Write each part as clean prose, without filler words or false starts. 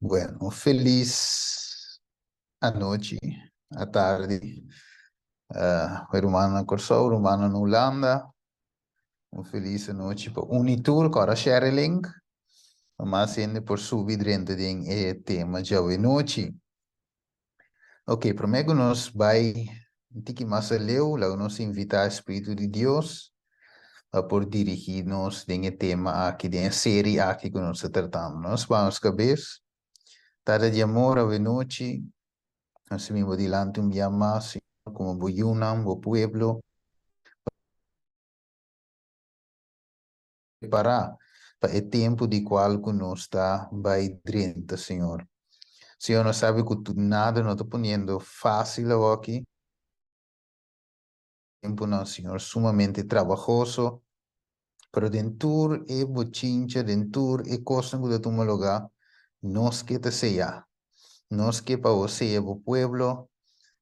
Bueno, un felis anochi, atardi. Uh, rumannan na Kòrsou, rumannan na Hulanda. Un felis anochi pa un i tur. Kòrda share e link pa mas hende por subi drenta den e tema djawe nochi. Ok, promé ku nos bai un tiki mas aleu, laga nos invitá e Spiritu di Dios pa por dirigí nos den e tema aki, den e seri aki ku nos ta tratando. Nos baha nos kabes. Tata di amor, awe nochi nos ta bin bo dilanti un bia mas, Señor, komo bo yunan, bo pueblo, prepará pa e tempu di kual ku nos ta bai drenta, Señor. Señor, nos sabi ku nada no ta poniendo fásil awoki. Tempunan, Señor, sumamente trabahoso, pero den tur e bochincha, den tur e kosnan ku ta tuma lugá, nos ke ta seyá. Nos ke pa bo seya bo pueblo.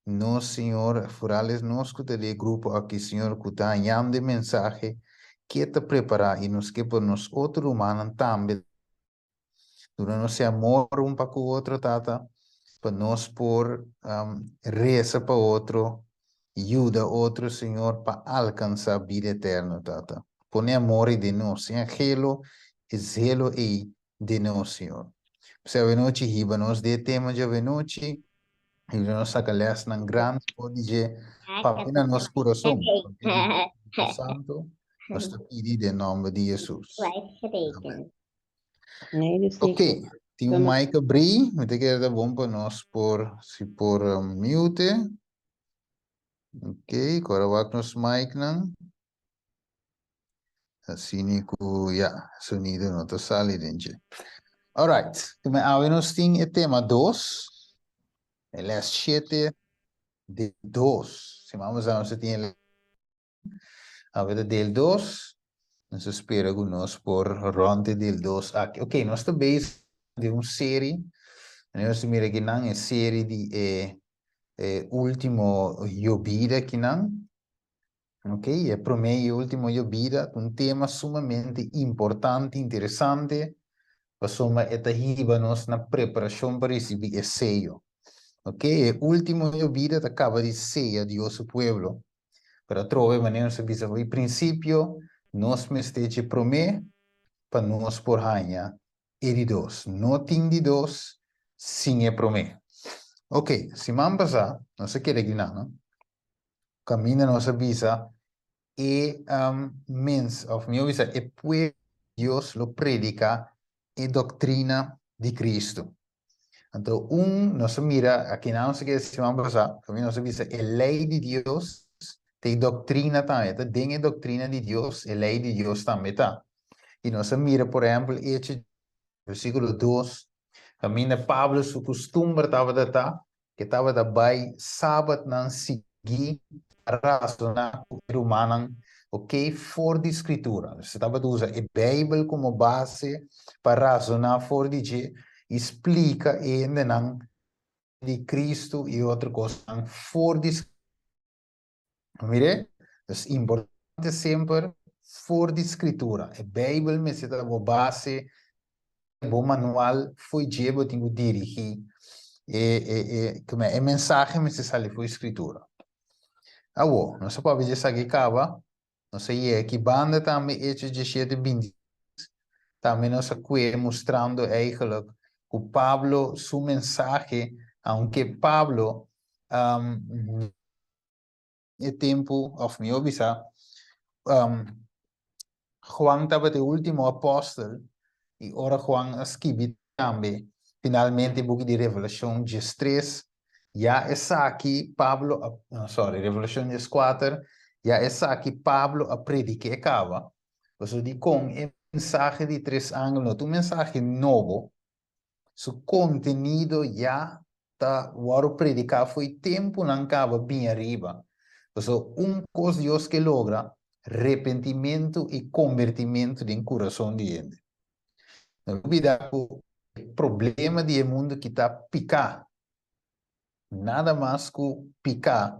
Nos, Señor, foral es nos ku ta di e grupo aki, Señor, ku ta hañando e mensahe, ke ta prepará i nos ke pa nos otro rumannan tambe duna nos e amor un pa ku otro, Tata, pa nos por resa pa otro, yuda otro, Señor, pa alkansá bida eterno, Tata. Pone amor ei den nos, e angelo, e zelo ei den nos, Señor. P'esei awenochi hiba nos den e tema djawe-nochi, yuda nos saka lèsnan grandi for di dje, papia na nos kurason, papia di Spiritu Santo, nos ta pidi den nòmber di Hesus. Amèn. Ok, tin un mic abrí, mi ta kere ta bon pa nos por, si por mute. Ok, ku ora wak nos micnan. Asina ku ya, sonido no ta sali den dje. Alright, kume awe nos tin e tema dos, e les shete de dos. Siman pasá nos a tin e les awe ta deel dos. Nos ta spera ku nos por rònt e deel dos aki. Ok, nos ta bezig den un seri. Nos ta mira akinan e seri di e e último yobida akinan. Ok, e promé i último yobida ta un tema sumamente importante, interesante, pasobra e ta hiba nos na preparashon pa risibí e seyo. Ok, e último yobida ta kaba di seya Dios su pueblo. Pero atrobe, manera nos a bisa for di prinsipio, nos mester dje promé pa nos por haña e di dos. No tin di dos sin e promé. Ok, siman pasá nos a keda akinan, no? Kaminda nos a bisa e mens, òf mihó bisa e pueblo di Dios lo prediká e doktrina di Kristu. Anto un nos a mira akinan nos a keda siman pasá, kaminda nos a bisa e lei di Dios ta e doktrina tambe, ta den e doktrina di Dios e lei di Dios tambe ta. I nos a mira por ehèmpel Echo versíkulo dos, kaminda Pablo su kustumber tabata ta ke tabata bai sabatnan sigui a rasoná ku e rumannan, oke, for di Skritura. Nos tabata usa e Beibel komo base pa rasoná for di dje i splika e hendenan di Kristu i otro kosnan for di Skritura. Mir'é? Dus importante semper for di Skritura. E Beibel mester ta bo base, bo manual, fo'i dje bo tin ku dirigí e e e e mensahe mester sali fo'i Skritura. Awor, nos a papia dje esaki kaba, Nos a yega ki banda tambe Hechos diesshete binti tambe nos a kue mustrando eigenlijk ku Pablo su mensahe, aunke Pablo e tempu, òf mihó bisa, Juan tabata e último apòstel i ora Juan a skibi tambe finalmente e buki di Revelashon diestres, ya esaki Pablo a, no sorry, Revelashon dieskuater, ya esaki Pablo a predik'é kaba, pasobra dikon e mensahe di tres angel no ta un mensahe nobo, su kontenido ya ta wòrdu prediká fo'i tempunan kaba bin ariba. Pasobra un kos Dios ke logra, repentimentu i kombertimentu den kurason di hende. No lubida ku e problema di e mundu ki ta piká. Nada mas ku piká.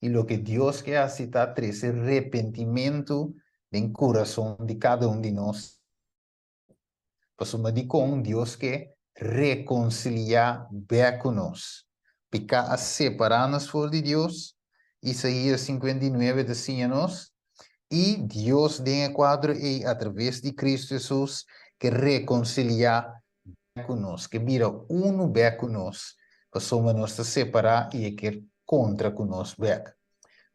I loke Dios ke hasi ta trese repentimentu den kurason di kada un di nos. Pasobra dikon Dios ke rekonsiliá bèk ku nos. Piká a separá nos for di Dios, Isaías 59 ta siña nos, i Dios den e kuadro ei atraves di Kristu Hesus ke rekonsiliá bèk ku nos, ke bira unu bèk ku nos, pasobra nos ta separá i e kier kontra ku nos bèk.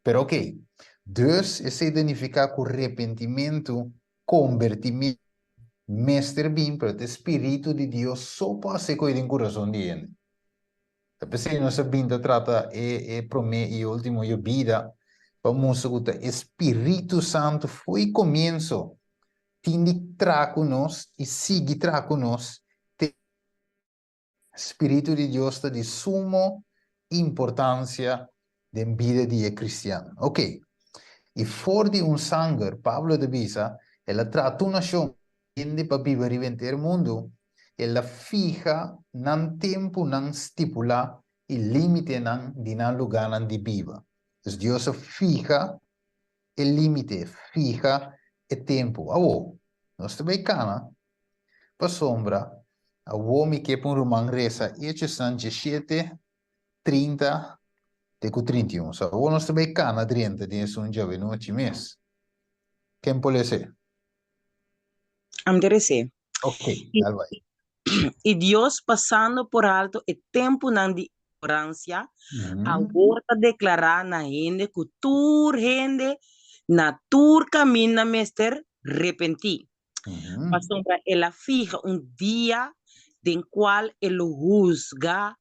Pero oké, dus esei ta nifiká ku repentimentu, kombertimentu, mester bin, pero ta e spiritu di Dios so por hasi koe den kurason di hende. Ta p'esei nos a bin ta trata e e promé i e último yobida pa mustra ku ta e spiritu santu fo'i komienso tin di traha ku nos i sigui traha ku nos te Spiritu di Dios ta di sumo importansia den bida di e kristian. Oke, i for di un sanger, Pablo ta bisa, el a traha tur nashon, hende pa biba riba henter mundu, el a fiha nan tempunan stipulá i límitenan di nan lugánan di biba. Dus Dios a fiha e límite, fiha e tempu. Awor, nos ta bai kana pasobra awor mi ke pa un ruman resa Hechosnan diesshete, 30 te ku 31. So awor nos ta bai kana drenta den esun djawe-nochi mes. Ken por les'é? Am ta res'é. Ok, dal bai. I Dios pasando por alto e tempunan di ignoransia, awor ta deklará na hende ku tur hende na tur kaminda mester repentí. Pasobra el a fiha un dia den kual e lo husga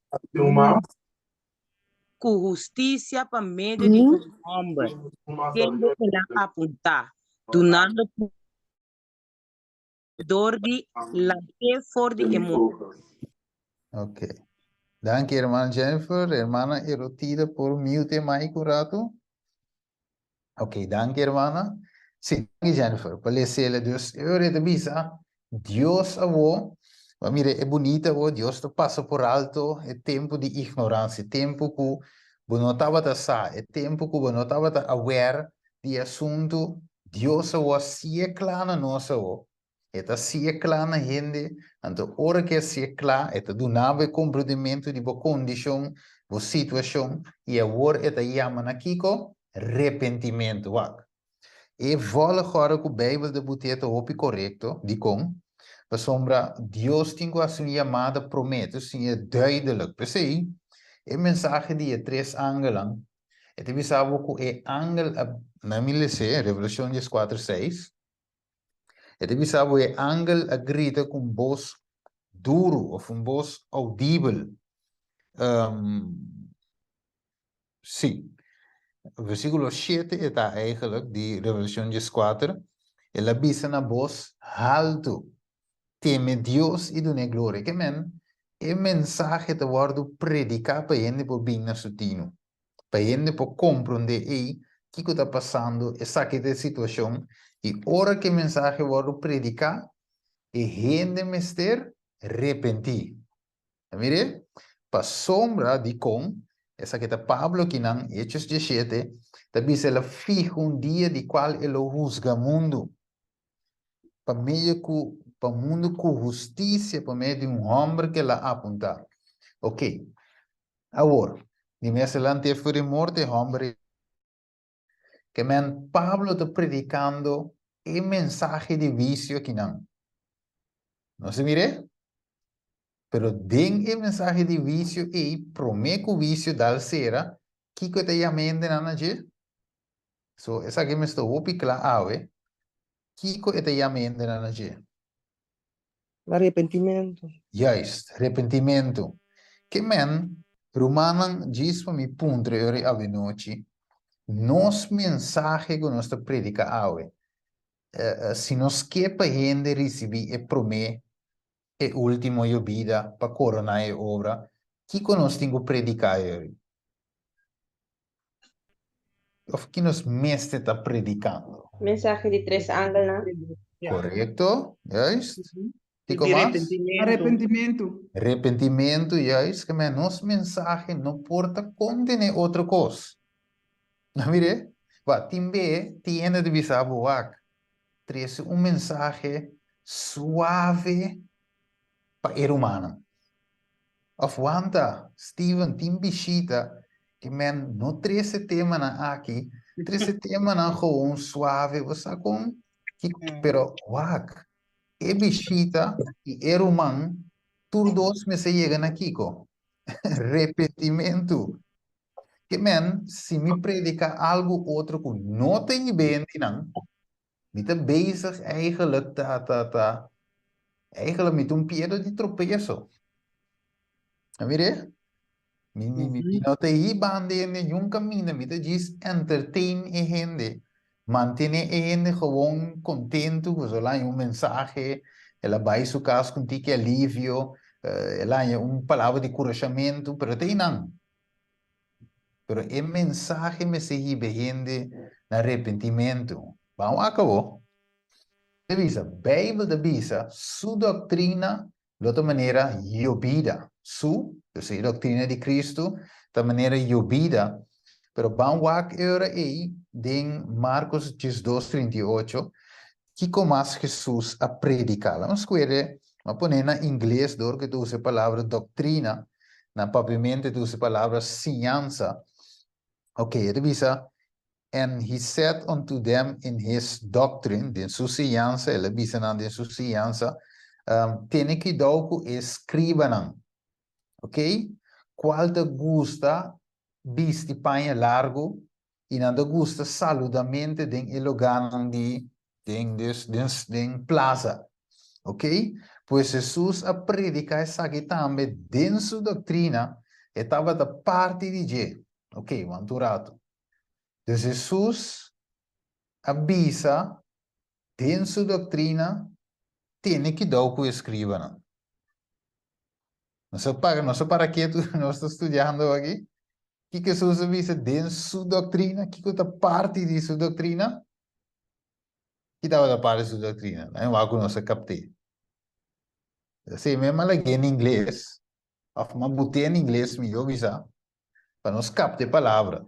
ku hustisia pa medio di un hòmber, kende el a apuntá, dunando dor di lant'é for di e morto. Ok. Danki hermana Jennifer. Hermana Erotida por mute e mic un rato. Ok, danki hermana. Sí, danki Jennifer pa lesele. Dus e ora e ta bisa, Dios awo, bo mira e bunita awo, Dios ta pasa por alto e tempu di ignoransia, e tempu ku bo no tabata sa, e tempu ku bo no tabata aware di e asuntu, Dios awo a si'e kla na nos awo. E ta si'e kla na hende, anto ora ku e si'e kla, e ta duna bo e komprendimentu di bo kondishon, bo situashon, i awor e ta yama na kiko? Repentimentu. Wak, e vòlgòrde ku Beibel ta but'é ta hopi korekto. Dikon? Pasobra Dios tin ku hasi un yamada promé, ta siña duidelik. P'esei, e mensahe di e tres angelnan, e ta bisa bo ku e angel a, na mi les'é, Revelashon dieskuater seis, E ta bisa bo e angel a grita ku un bos duru òf un bos oudibel. Sí. Versíkulo shete e ta eigenlijk di Revelashon dieskuater. El a bisa na bos haltu, Teme Dios i dun'é gloria. Ke men, e mensahe ta wòrdu prediká pa hende por bin na su tinu. Pa hende por komprondé, ey, kiko ta pasando, esaki ta e situashon, i ora ku e mensahe wòrdu prediká, e hende mester repentí. Ta mir'é? Pasobra dikon, esaki ta Pablo kinan, Hechos diesshete, ta bisa el a fiha un dia di kual e lo husga mundu, pa medio ku, pa mundu ku hustisia pa medio di un hòmber ku el a apuntá. Oké. Awor, di mes el lant'é for di morto e hòmber ei. Ke men Pablo ta predikando e mensahe di huisio akinan. Nos a mir'é? Pero den e mensahe di huisio ei, promé ku huisio dal sera, kiko e ta yama hendenan na dje? So, esaki mester hopi kla awe, kiko e ta yama hendenan na dje? Arepentimentu. Juist, repentimentu. Ke men, rumannan, djis pa mi puntra e ora awenochi, nos mensahe ku nos ta prediká awe, si nos ke pa hende risibí e promé e último yobida pa koroná e obra, kiko nos tin ku prediká e ora? Of ki nos mester ta predicando? Mensahe di tres angelnan. Correcto, juist. Kiko mas? Arrepentimiento. Arrepentimiento, juist. Ke men nos mensahe no por ta contene otro cos. No mire? Wa, tin be, tin hende ta bisa bo, wak, trece un mensahe suave pa e rumannan. Of wanta, Steven, tin bishita, ke men no trese temanan aki, trese temanan gewoon suave, bo sa kon? Pero wak, e bishita i e ruman, tur dos mester yega na kiko? Repentimentu. Ke men, si mi prediká algu otro ku no ta hib'é nan, Mi ta bezig eigenlijk ta ta ta eigenlijk mi ta un piedra di tropeso. A mire? Mi mi mi mi no ta hibando hende niun kaminda, mi ta djis entertain e hende, mantene e hende gewoon kontentu, pasobra el a haña un mensahe, el a bai su kas ku un tiki alivio, el a haña un palabra di kurashamentu, pero ta einan. Pero e mensahe mester hiba e hende na repentimentu. Ban wak awor. Ta bisa, Beibel ta bisa, su doktrina lo ta manera yobida. Su, dus e doktrina di Kristu, ta manera yobida. Pero ban wak e ora ei den Markos diesdos 38, kiko mas Hesus a prediká. Laga nos skuere, mi a pone na ingles dor ku e ta usa e palabra doktrina, Na papiamento e ta usa e palabra siñansa. Ok, e ta bisa, And he said unto them in his doctrine, den su siñansa, el a bisa nan den su siñansa, um, tene kuidou ku e skribanan. Ok, kual ta gusta bisti paña largu i nan ta gusta saludamente den e logánan di den dus den den plaza. Ok? Pues Hesus a prediká esaki tambe den su doktrina, e tabata parti di dje. Ok, wanta un ratu. Dus Hesus a bisa den su doktrina, tene kidou ku e skribanan. Nos a para, nos a para ketu, nos ta studiando aki. Kiko Hesus a bisa den su doktrina? Kiko ta parti di su doktrina? Ki tabata parti di su doktrina? Nan wak ku nos a kapt'é. Esei mi a malag'é na ingles, òf mi a but'é na ingles mihó bisa, pa nos kapta e palabra.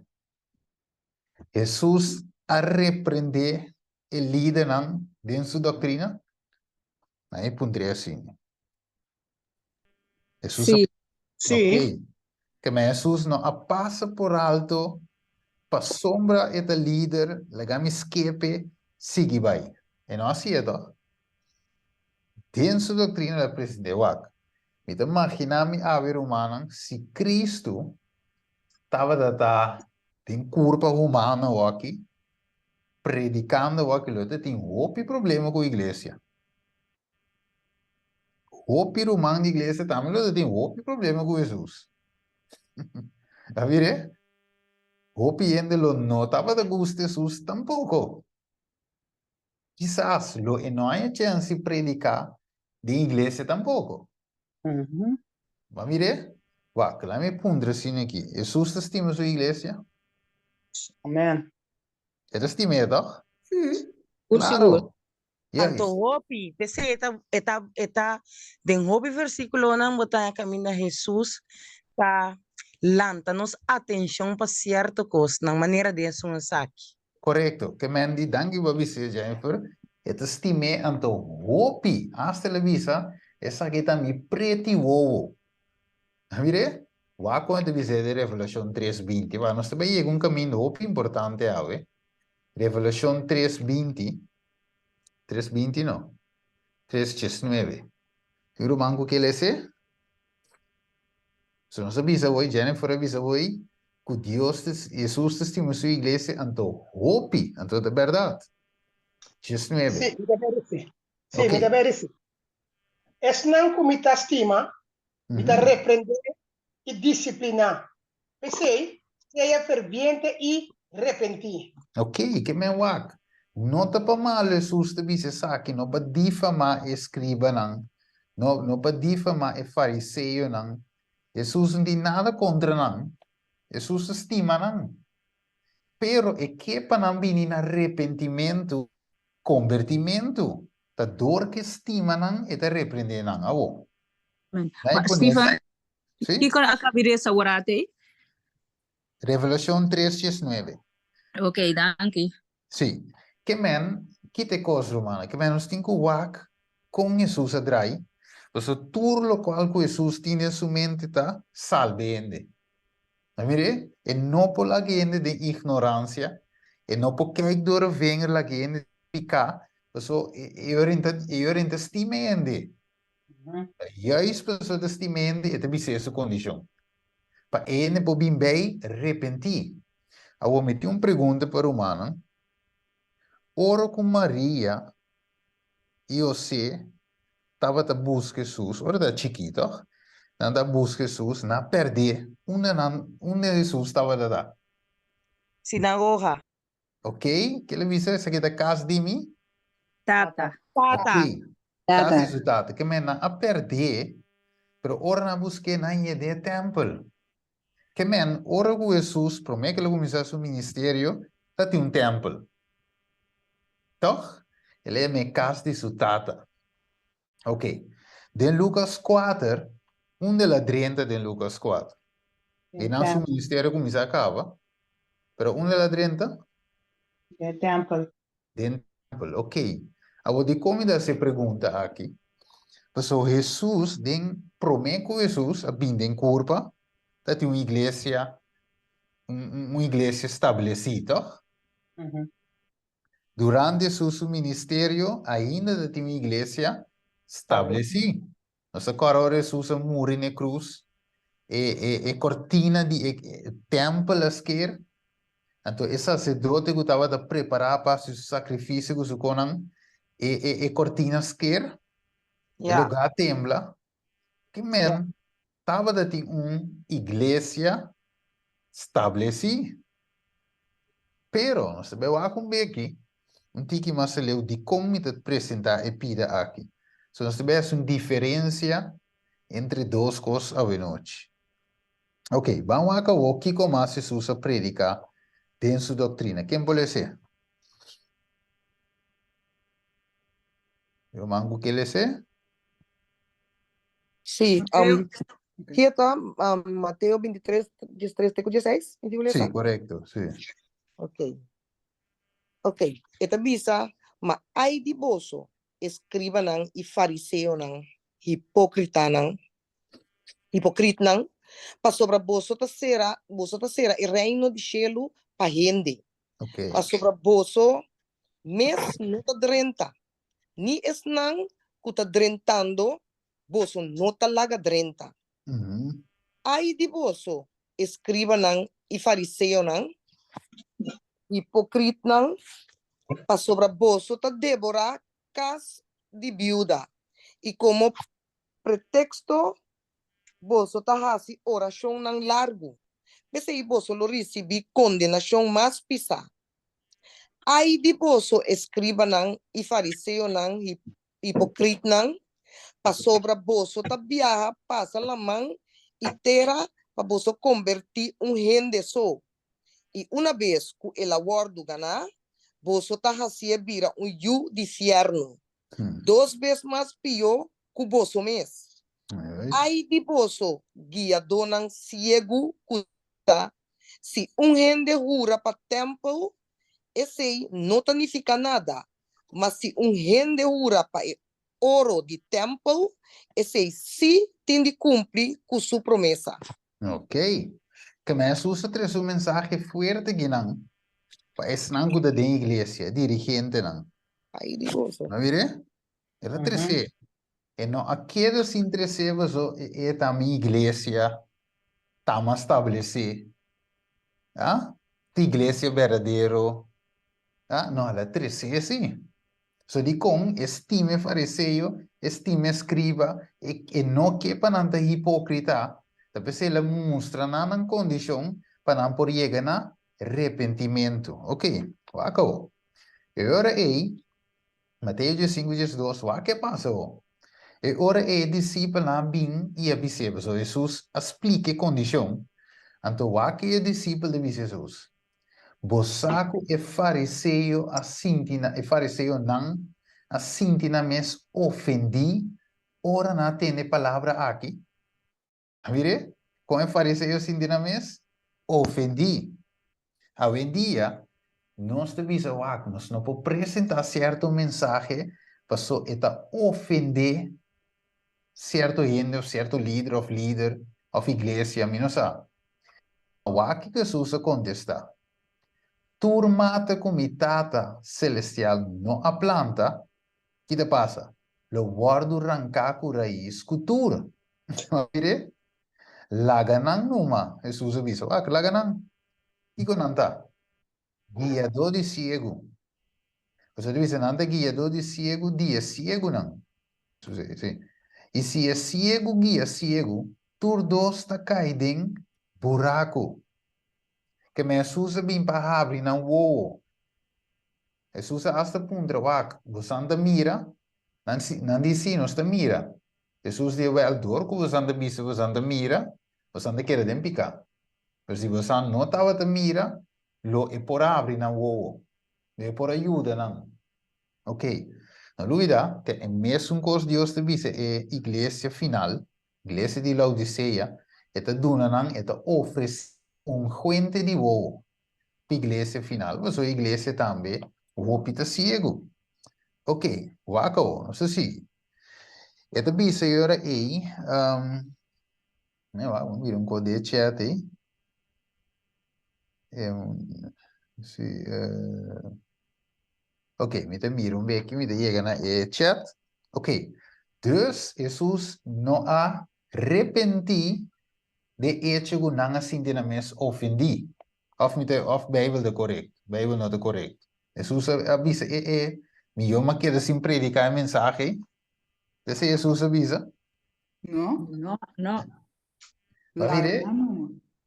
Hesus a reprendé e lidernan den su doktrina? Nan e puntr'é asina. Hesus a Sí. Sí. Ok. Ke men Hesus no a pasa por alto pasobra e ta lider, laga mi skepe, sigui bai. E no hasié tòg? Den su doktrina el a present'é, Wak, mi ta maginá mi awe rumannan, si Kristu tabata ta den kurpa humano awaki, predikando awaki, lo ta tin hopi problema ku iglesia. Hopi ruman di iglesia tambe lo ta tin hopi problema ku Hesus. Ta mir'é? Hopi hende lo no tabata gusta Hesus tampoko. Kisas lo e no haña chèns di prediká den iglesia tampoko. Bo a mir'é? Wak, laat mi puntra asina aki, Hesus ta stima su iglesia? Amen. E ta stim'é, tòg? Sí. Claro. Anto hopi, p'esei e ta, e ta, e ta, den hopi versíkulonan bo ta haña kaminda Hesus ta lanta nos atenshon pa sierto kosnan, manera den esun esaki. Korekto. Ke men di danki bo a bis'é, Jennifer. E ta stim'é anto hopi. Asta el a bisa, Esaki ta mi preti wowo. A mir'é? Wak kon e ta bis'é den Revelashon tres binti. Wak, nos ta bai yega un kaminda hopi importante awe. Revelashon tres binti. Tres binti no. Tres diesnuebe. Tin ruman ku ke lese? So nos a bisa hoy, Jennifer a bisa hoy, ku Dios ta, Hesus ta stima su iglesia anto hopi, anto ta bèrdat. Diesnuebe. Sí, mi ta bèrdi. Sí, Ok. mi ta bèrdi sí. Esnan ku mi ta stima, mi ta reprendé i disipliná. P'esei, sea ferviente i repentí. Ok, ke men wak. No ta pa malu Hesus ta bisa esaki, no pa difamá e escribanan, no, no pa difamá e fariseonan. Hesus no tin nada kontra nan. Hesus ta stima nan. Pero e ke pa nan bini na repentimentu, kombertimentu. Ta dor ke stima nan e ta reprendé nan. Awor, Amen. nan e Ma, pone Steven, Sí? Kiko a kabi resa ora te? Revelashon tres diesnuebe. Ok, danki. Sí. Ke men, kita e kos, rumannan? Ke men nos tin ku wak kon Hesus a drai? Pasobra tur lokual ku Hesus tin den su mente ta salba hende. A mira, e no por laga hende den ignoransia, e no por kijk door e vinger laga hende piká, pasobra e ora e ora ta stima hende. Juist pasobra ta stima hende e ta bis'é su kondishon. Pa e hende por bin bei repentí. Awor mi tin un pregunta pa rumannan. Ora ku Maria i José tabata buska Hesus, ora ta chikí tòg, nan ta buska Hesus, nan a pèrd'é. Unda nan, unda Hesus tabata ta? Sinagoga. Ok, ke el a bisa, esaki ta kas di mi? Tata. Tata. Ok, kas di su tata. Ke men nan a pèrd'é, pero ora nan a busk'é, nan a yed'é tèmpel. Ke men, ora ku Hesus, promé ku el a kuminsá su ministerio, ta tin un tèmpel. Tòg? El a yama e kas di su Tata. Oké. Den Lukas kuater, unda el a drenta den Lukas kuater? Einan su ministerio a kuminsá a kaba, pero unda el a drenta? Den tèmpel. Den tèmpel, ok. Awor dikon mi ta hasi e pregunta aki? Pasobra Hesus den promé ku Hesus a bin den kurpa ta tin un iglesia un iglesia stablesí, tòg? Durante Hesus su ministerio ainda ta tin un iglesia stablesí. Nos ta kòrda ora Hesus a muri na e krus, e e e kortina di e tèmpel a sker, anto e saserdote ku tabata prepará pa hasi su sakrifisio ku su konan, e e e kortina sker, e lugá a tembla. Ki men tabata tin un iglesia stablesí. Pero, nos ta bai wak un beki, un tiki mas aleu, dikon mi ta presentá e pida aki. So nos ta bai hasi un diferensia entre dos kos awenochi. Ok, ban wak awor kiko mas Hesus a prediká den su doktrina. Ken por les'é? Ruman ku ke les'é? Sí, um, hier ta um, Mateo 23, 13 te ku 16, mi digo Sí, lesa? korekto, sí. Ok. Ok, e ta bisa, ma ai di boso, eskribanan i fariseonan, hipókritanan, hipokritnan, pasobra boso ta sera, boso ta sera e reino di shelu pa hende, Ok. pasobra boso mes no ta drenta, ni esnan ku ta drentando, boso no ta laga drenta. Ai di boso, eskribanan i fariseonan, hipokritnan, pasobra boso ta deborá kas di biuda, i komo preteksto boso ta hasi orashonnan largu, p'esei boso lo risibí kondenashon mas pisá. Ai di boso, eskribanan i fariseonan hipokritnan, pasobra boso ta biaha pasa laman i tera pa boso kombertí un hende so, i unabes ku el a wòrdu ganá, boso ta hasié bira un yu di fièrnu, dos bes mas pió ku boso mes. Ai di boso, guiadónan siegu ku ta, Si un hende hura pa tèmpel, esei no ta nifiká nada, ma si un hende hura pa e oro di tèmpel, esei sí tin di kumpli ku su promesa. Ok. Keme Hesus a trese un mensahe fuerte kinan pa esnan ku ta den iglesia, e dirigentenan. Ai di boso. No mir'é? El a tres'é. E no a keda sin tres'é paso e ta mi iglesia ta mas stablesé. Ah, ta iglesia berdadero. Ah, no, el a tres'é sí. So dikon e stima e fariseo, e stima e skriba, e e no ke pa nan ta hipókrita, ta p'esei el a mustra nan nan kondishon pa nan por yega na repentimentu. Oké, wak awor. E ora ei, Mateo diesinku diesdos, Wak ke pasa ho? E ora ei e disipelnan a bin i a bis'é, pasobra Hesus a splika e kondishon, anto wak ke e disipel ta bisa Hesus, Bo sa ku e fariseo a sinti nan, e fariseonan a sinti nan mes ofendí ora nan a tende e palabra aki? A mir'é? Kon e fariseo sinti nan mes? Ofendí. Awendia, nos ta bisa, Wak, nos no por presentá sierto mensahe paso e ta ofendé Sierto hende òf sierto lider òf lider òf iglesia, mi no sa. Wak kiko Hesus a kontestá, Tur mata ku mi Tata selestial no a planta, ki ta pasa? Lo wòrdu ranká ku rais ku tur. Mire, laga nan numa, Hesus a bisa. Wak, laga nan. Kiko nan ta? Guiadó di siegu. Pasobra ta bisa nan ta guiadó di siegu di e siegunan. Sí. I si e siegu guia siegu, tur dos ta kai den buraku. Keme Hesus a bin pa habri nan wowo. Hesus a asta puntra, Wak, bosan ta mira? Nan, nan di, Sí, nos ta mira. Hesus di, Wèl, dor ku bosan ta bisa bosan ta mira, bosan ta keda den piká. Pero si bosan no tabata mira, lo e por abri nan wowo, lo e por a yuda nan. Ok, no lubida te e mesun kos Dios ta bisa e iglesia final, iglesia di Laodisea, e ta duna nan, e ta ofresé un huente di wowo pa iglesia final, pasobra iglesia tambe hopi ta siegu. Ok, wak awor, nos ta sigui. E ta bisa e ora ei, um, Ne wak, mi mira un kos di e chat ei. Si, eh, ok, mi ta mira un beki, mi ta yega na e chat. Ok, dus Hesus no a repentí de echo ku nan a sinti nan mes ofendí. Of mi ta, of Bijbel ta correct? Bijbel no ta correct. Hesus a, a bisa e, e, mi yo m'a keda sin prediká e mensahe ei. Esei Hesus a bisa. No. No, no. Ma mire,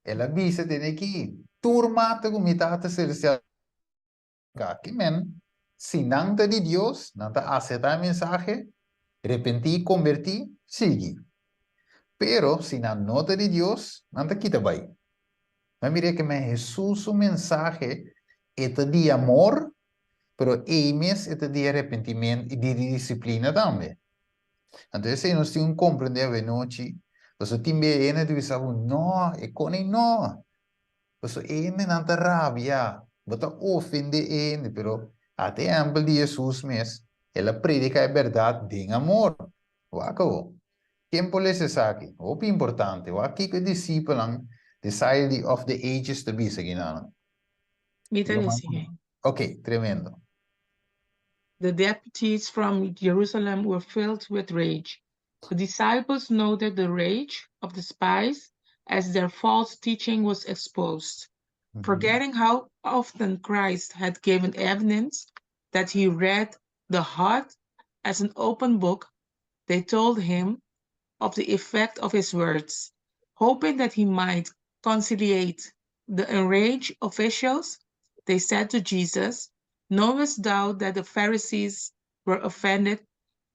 el a bisa tene aki, tur mata ku mi Tata Selestial ka. Ki men, si nan ta di Dios, nan ta aseptá e mensahe, repentí, kombertí, sigui. Pero si nan no ta di Dios, nan ta kita bai. Ma mire ke men Hesus su mensahe e ta di amor, pero ei mes e ta di arepentimentu i di disiplina tambe. Anto esei nos tin un komprendé avenochi, pasobra tin bia e hende ta bisa bo, no, e kone no. Pasobra e hendenan ta rabia, bo ta ofendé e hende, pero ata e ehèmpel di Hesus mes, el a prediká e bèrdat den amor. Wak awor, ken por lesa esaki? Hopi importante. Wak kiko e disipelnan Desire of the Ages ta bisa kinanan. Mi ta lesa. Ok, tremendo. The deputies from Jerusalem were filled with rage. The disciples noted the rage of the spies as their false teaching was exposed. Forgetting how often Christ had given evidence that he read the heart as an open book, they told him of the effect of his words, hoping that he might conciliate the enraged officials. They said to Jesus, Knowest thou that the Pharisees were offended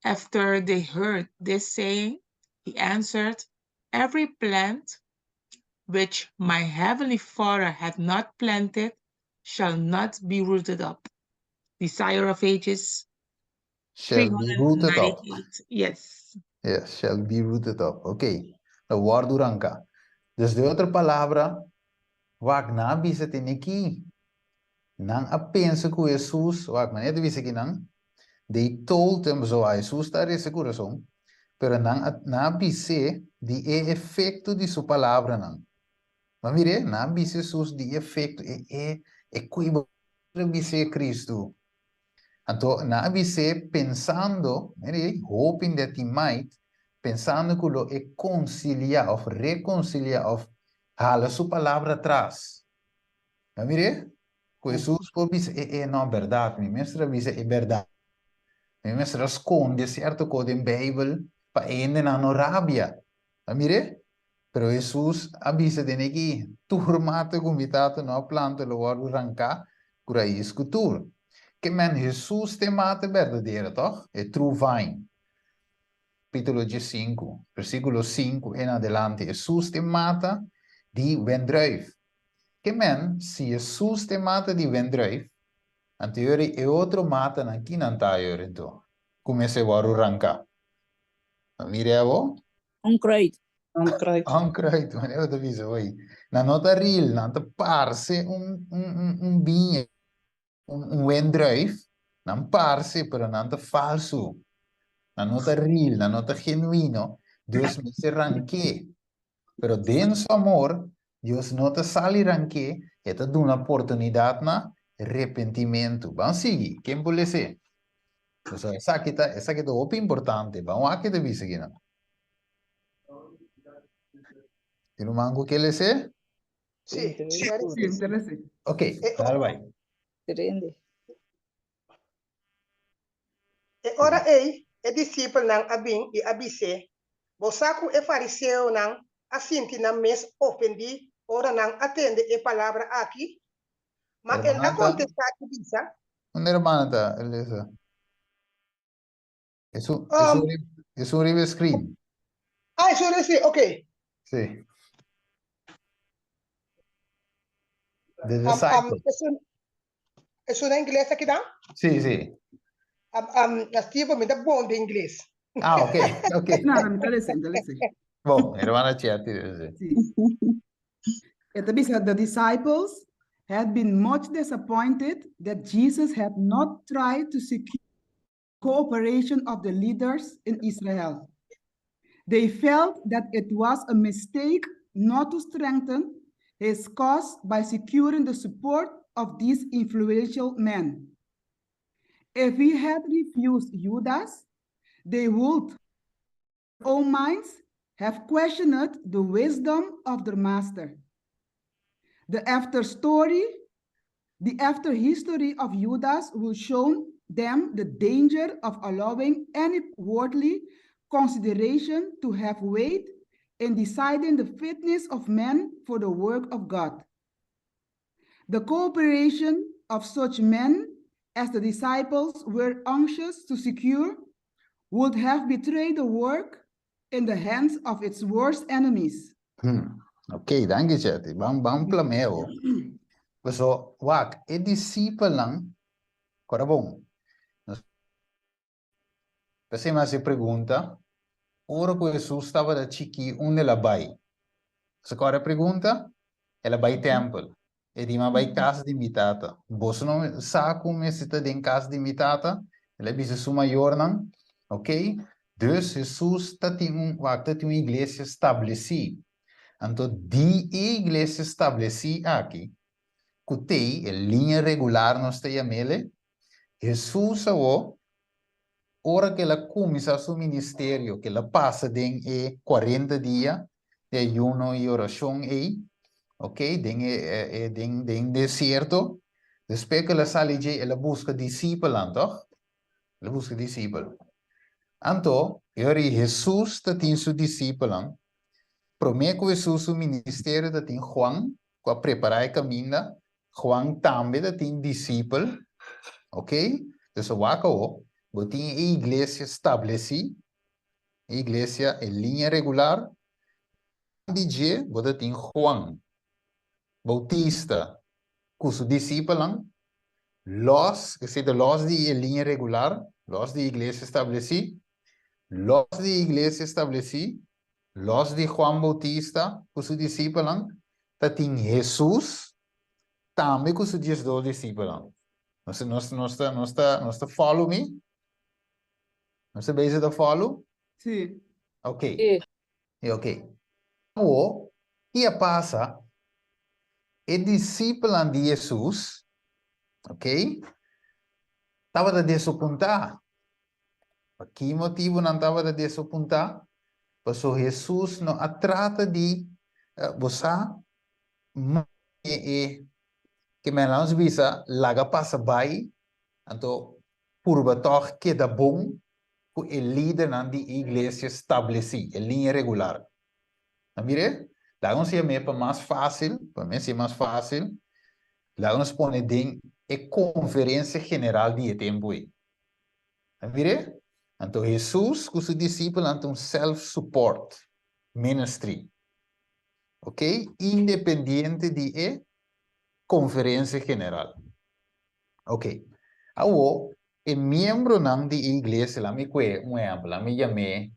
after they heard this saying? He answered, Every plant which my heavenly Father hath not planted shall not be rooted up. Desire of Ages Shall be rooted up. 398. Yes. Yes, shall be rooted up. Ok. Lo wòrdu ranká. Dus den otro palabra, wak nan a bisa tene ki. Nan a pensa ku Hesus, wak manera ta bisa aki nan, they told him, so Hesus ta resa ku rason, pero nan a nan a bis'é di e efekto di su palabranan. Ma mir'é, nan a bisa Hesus di e efekto, e e e ku i bo a bis'é Kristu. Anto nan a bis'é pensando, mira hoping that he might, pensando ku lo e konsiliá òf rekonsiliá òf hala su palabra atras. Nan mir'é? Ku Hesus por bisa, e e no, bèrdat, mi mester a bisa e bèrdat. Mi mester a skonde sierto kos den Beibel pa e hendenan no rabia. Nan mir'é? Pero Hesus a bisa den aki, Tur mata ku mi Tata no a planta lo wòrdu ranká ku rais ku tur. Ke men Hesus ta e mata berdadero, tòg? E true vine. Kapítulo diesinku, versíkulo sinku en adelante, Hesus ta e mata di wendrùif. Ke men, si Hesus ta e mata di wendrùif, anto yori e otro matanan kinan ta yori anto ku mester wòrdu ranká? Mira abo. Onkruid. Onkruid. Onkruid, manera bo ta bisa hoy. Nan no ta real, nan ta parse un, un, un, un biña, un, un wendruif. Nan parse, pero nan ta falsu. Nan no ta real, nan no ta genuino. Dios mester rank'é. Pero den su amor, Dios no ta sali rank'é, e ta duna oportunidat na repentimentu. Ban sigui, ken por les'é? Pasobra esaki ta, esaki ta hopi importante. Ban wak ke ta bisa akinan. Tin ruman ku ke les'é? Sí, Sí, interesante. Ok, dal bai. Rende. E ora ei e disipelnan a bin i a bis'é, Bo sa ku e fariseonan a sinti nan mes ofendí ora nan a tende e palabra akí? Ma el a Hermana ta? kontestá i bisa. Unda hermana ta, Elisa? Esun, esun, riba, esun riba e screen. Ah, esun riba e screen, ok. Sí. The disciples. Esun, esun na ingles aki dan? Sí, sí. Steve, mi ta bon den ingles. Ah, ok, ok. No, no, mi ta lesa, mi ta lesa. Bon, hermana Chetty, lesa. Sí. E ta bisa, the disciples had been much disappointed that Jesus had not tried to secure cooperation of the leaders in Israel. They felt that it was a mistake not to strengthen his cause by securing the support of these influential men. If he had refused Judas, they would own minds have questioned the wisdom of their master. The after story, the after history of Judas will show them the danger of allowing any worldly consideration to have weight in deciding the fitness of men for the work of God. The cooperation of such men as the disciples were anxious to secure would have betrayed the work in the hands of its worst enemies. Hmm. Ok, danki Chetty. Ban, ban plameo. Paso, wak, e disipelnan, kora bon, nos P'esei mi hasi e pregunta, ora ku Hesus tabata chikí, unda el a bai? Boso kòrda e pregunta? El a bai tèmpel. E di, Mi a bai kas di mi Tata. Boso no sa ku mester ta den kas di mi Tata? El a bisa su mayornan. Oké? Dus Hesus ta tin un, wak, ta tin un iglesia stablesí. Anto di e iglesia stablesí aki, ku t'ei, e liña regular nos ta yam'el, Hesus awor, ora ku el a kuminsá su ministerio, ku el a pasa den e kuarenta dia di ayuno i orashon ei, ok, den e e den den desierto, despues ku el a sali dje, el a buska disipelnan, tòg? El a buska disipel. Anto, e ora ei Hesus ta tin su disipelnan. Promé ku Hesus su ministerio ta tin Juan, ku a prepará e kaminda, Juan tambe ta tin disipel, ok? Dus wak awo, bo tin e iglesia stablesí, e iglesia e liña regular, di dje bo ta tin Juan Bautista ku su disipelnan, lòs, esei ta lòs di e liña regular, lòs di e iglesia stablesí, lòs di e iglesia stablesí, Los di Juan Bautista ku su disipelnan ta tin Hesus tambe ku su diesdos disipelnan. Nos nos nos ta nos ta nos ta follow mi? Nos ta bezig ta follow? Sí. Ok. Sí. E ok. Awo, ki a pasa? E disipelnan di Hesus, ok, tabata desopuntá. Pa ki motibu nan tabata desapuntá? Pasobra Hesus no a trata di, bo sa, e e ke men nos bisa laga pasa bai, anto purba tòg keda bon ku e lidernan di e iglesia stablesí, e liña regular. Nan mir'é? Laga nos yam'é pa mas fásil, pa mi hasié mas fásil, laga nos pone den e konferensia general di e tempu ei. A mir'é? Anto Hesus ku su disipelnan ta un self-support ministry, ok, independiente di e konferensia general. Ok, awor e miembronan di e iglesia, laat mi kue un ehèmpel, laat mi yam'é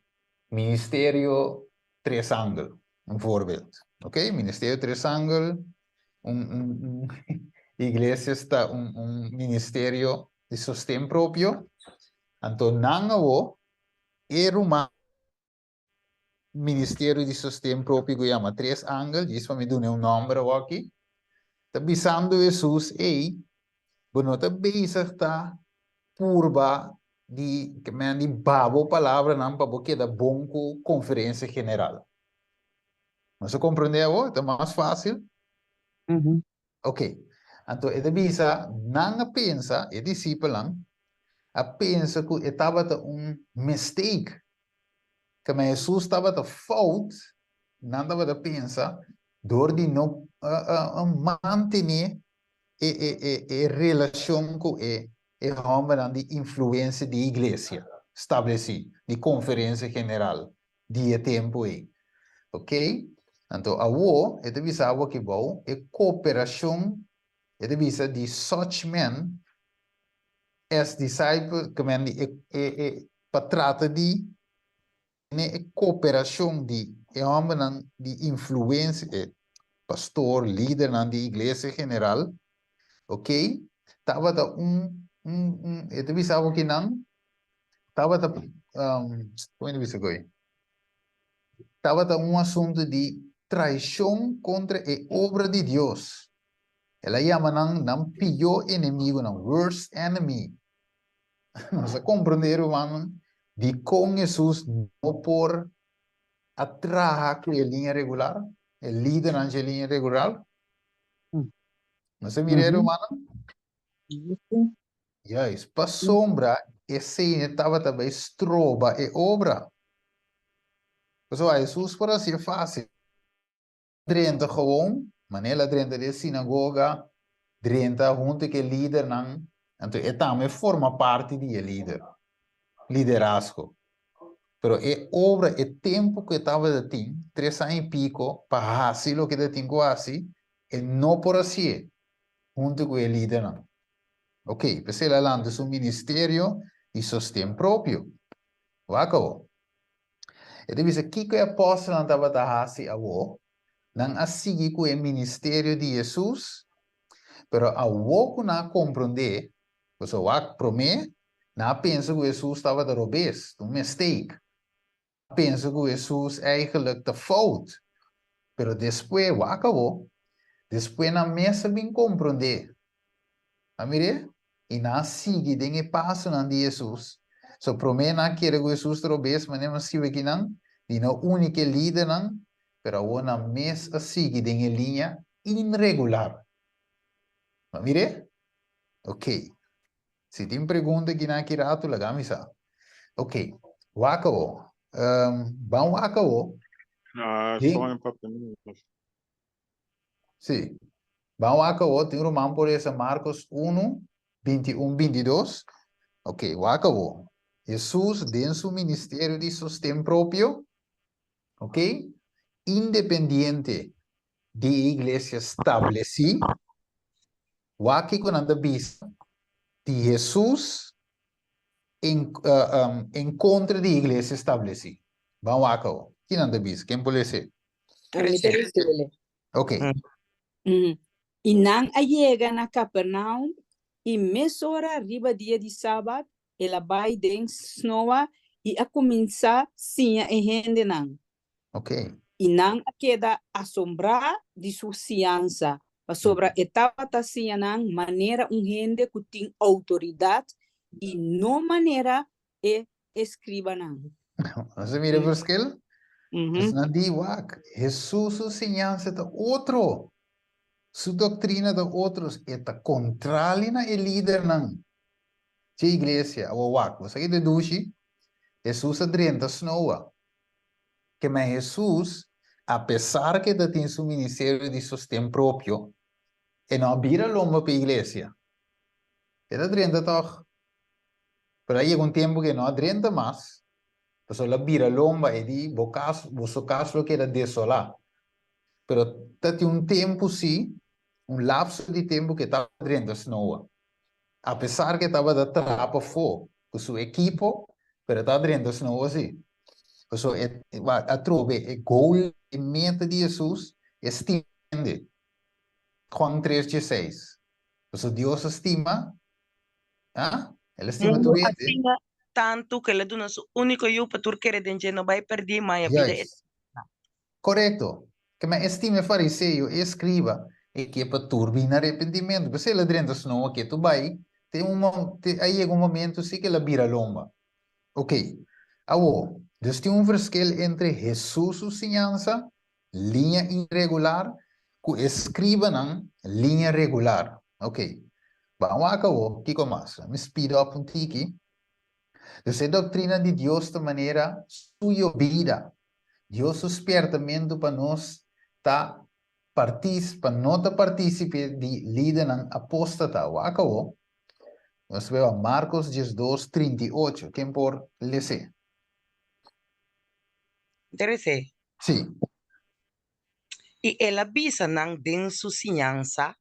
Ministerio Tres Angel, un voorbeeld, ok, Ministerio Tres Angel, un un un iglesia sta un un ministerio di sosten propio, anto nan awo e ruman ministerio di sosten propio ku yama Tres Angel, djis pa mi duna un nòmber awoki, ta bisando Hesus, ey, bo no ta bezig ta purba di ke men di babo palabranan pa bo keda bon ku konferensia general. Nos a komprendé awo? Ta mas fásil? Ok. Anto e ta bisa, nan a pensa, e disipelnan, a pensa ku e tabata un mistake. Kama Hesus tabata fout, nan tabata pensa, dor di no mantené e e e e relashon ku e e hòmbernan di influensia di iglesia stablesí, di konferensia general di e tempu ei. Ok? Anto awo e ta bisa awo aki bou e kooperashon, e ta bisa di such men as disciples, ke men di e e e pa trata di tene e kooperashon di e hòmbernan di influensia, e pastor, lidernan di iglesia general, ok, tabata un un un e ta bisa awo kinan tabata kon e ta bisa koe? Tabata un asuntu di traishon kontra e obra di Dios. El a yama nan nan pió enemigunan, worst enemy. Nos a komprendé, rumannan, dikon Hesus no por a traha ku e liña regular, e lidernan dje liña regular? Nos a mira e, rumannan? Juist, pasobra esei tabata bai stroba e obra. Pasobra Hesus por hasié fásil. Drenta gewoon, manera el a drenta den sinagoga, drenta huntu ku e lidernan, anto e tambe forma parti di e lider, liderazgo. Pero e obra, e tempu ku e tabata tin, tres aña i piko, pa hasi loke e ta tin ku hasi, e no por hasié huntu ku e lidernan. Ok, p'esei el a lanta su ministerio di sosten propio. Wak awor. E ta bisa kiko e apòstelnan tabata hasi awor. Nan a sigui ku e ministerio di Hesus, pero awor ku nan a komprondé, pasobra wak promé nan a pensa ku Hesus tabata robes, un mistake. Pensa ku Hesus eigenlijk ta fout. Pero despues, wak awor, despues nan mes a bin komprondé. A mir'é? I nan a sigui den e pasonan di Hesus. So promé nan a kere ku Hesus ta robes, manera nan skibi akinan, di no uni ku e lidernan, pero awor nan mes a sigui den e liña inregular. A mir'é? Ok. Si tin pregunta kinan aki ratu laga mi sa. Ok, wak awo. Um, ban wak awo. Ah, Tin- só em papel. Sí. Ban wak awo, tin ruman por lesa Marcos 1, 21, 22. Ok, wak awo. Jesús den su ministerio di sosten propio, ok, independiente di e iglesia stablesí, Wak kiko nan ta bisa di Hesus en en kontra di iglesia establesí. Ban wak awo. Ki nan ta bisa? Ken por lese? Mi ta lesele. Ok. I nan a yega na Kapernaum, i mesora riba dia di sabat el a bai den snoa i a kuminsá siña e hendenan. Ok. I nan a keda asombrá di su siñansa, pasobra e tabata siña nan manera un hende ku tin outoridat i no manera e eskribanan. Nos a mira e verschil? Dus nan di, wak, Hesus su siñansa ta otro. Su doktrina ta otro. E ta kontrali na e lidernan dje iglesia. Awor wak, bo sa ki dedushi? Hesus a drenta snoa. Kema Hesus, apesar ku e ta tin su ministerio di sosten propio, e no a bira lomba pa e iglesia. E ta drenta tòg. Pero a yega un tempu ku e no a drenta mas, pasobra el a bira lomba, e di, Bo kas, boso kas lo keda desolá. Pero ta tin un tempu sí, un lapso di tempu ku e tabata drenta snoa. Apesar ku e tabata traha pafó ku su ekipo, pero e ta drenta snoa sí. Pasobra e atrobe e goal, e meta di Hesus e stima hende. Juan tres dieseis. Pasobra Dios a stima, ah, El a stima tur Mundu a hende. stima tantu ku El a duna su úniko Yu pa tur kere den dje no bai pèrdí, ma haña bida Juist. eterno. Korekto. Ke men e stima e fariseo i e skriba, e ke pa tur bini na arepentimentu. P'esei el a drenta snoa ketu bai, te un te a yega un momentu si ke el a bira lomba. Ok. Awor, dus tin un verschil entre Hesus su siñansa, liña iregular, ku e skribanan, liña regular. Ok. Ban wak awor, kiko mas? Mi speed up un tiki. Dus e doktrina di Dios ta manera su yobida. Dios su spiertamentu pa nos ta partis pa no ta partisipe di lidernan apóstata. Wak awor. Nos ta wak Marcos 12, 38. Ken por les'é? Interesé. Sí. I el a bisa nan den su siñansa,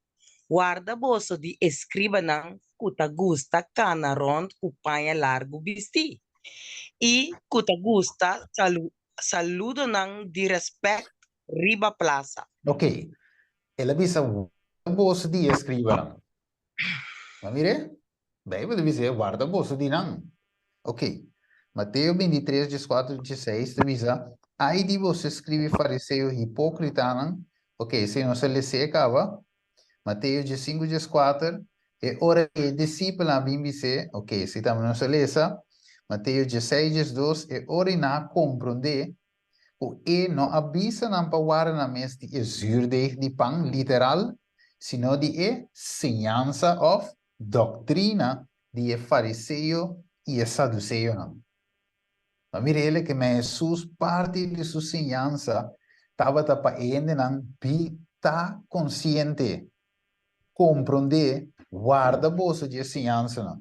Warda boso di eskribanan ku ta gusta kana rònt ku paña largu bistí, i ku ta gusta saludonan di rèspèt riba plasa. Ok. El a bisa, Warda boso di eskribanan. Bo a mir'é? Bijbel ta bisa, Warda boso di nan. Ok. Mateo 23, 14, 16 ta bisa, Ai di boso escriba i fariseo hipócritanan. Ok, esei nos a les'é caba. Mateo 15, 14, E ora e disipelnan a bin bis'é, ok, esei tambe nos a lesa. Mateo 16, 12, E ora i nan a komprondé ku e no a bisa nan pa warda nan mes di e zuurdeeg di pan, literal, sino di e siñansa òf doktrina di e fariseo i e saduseonan. Ma mira el ke men Hesus parti di su siñansa tabata pa e hendenan bi ta konsiente, komprondé, warda boso di e siñansanan.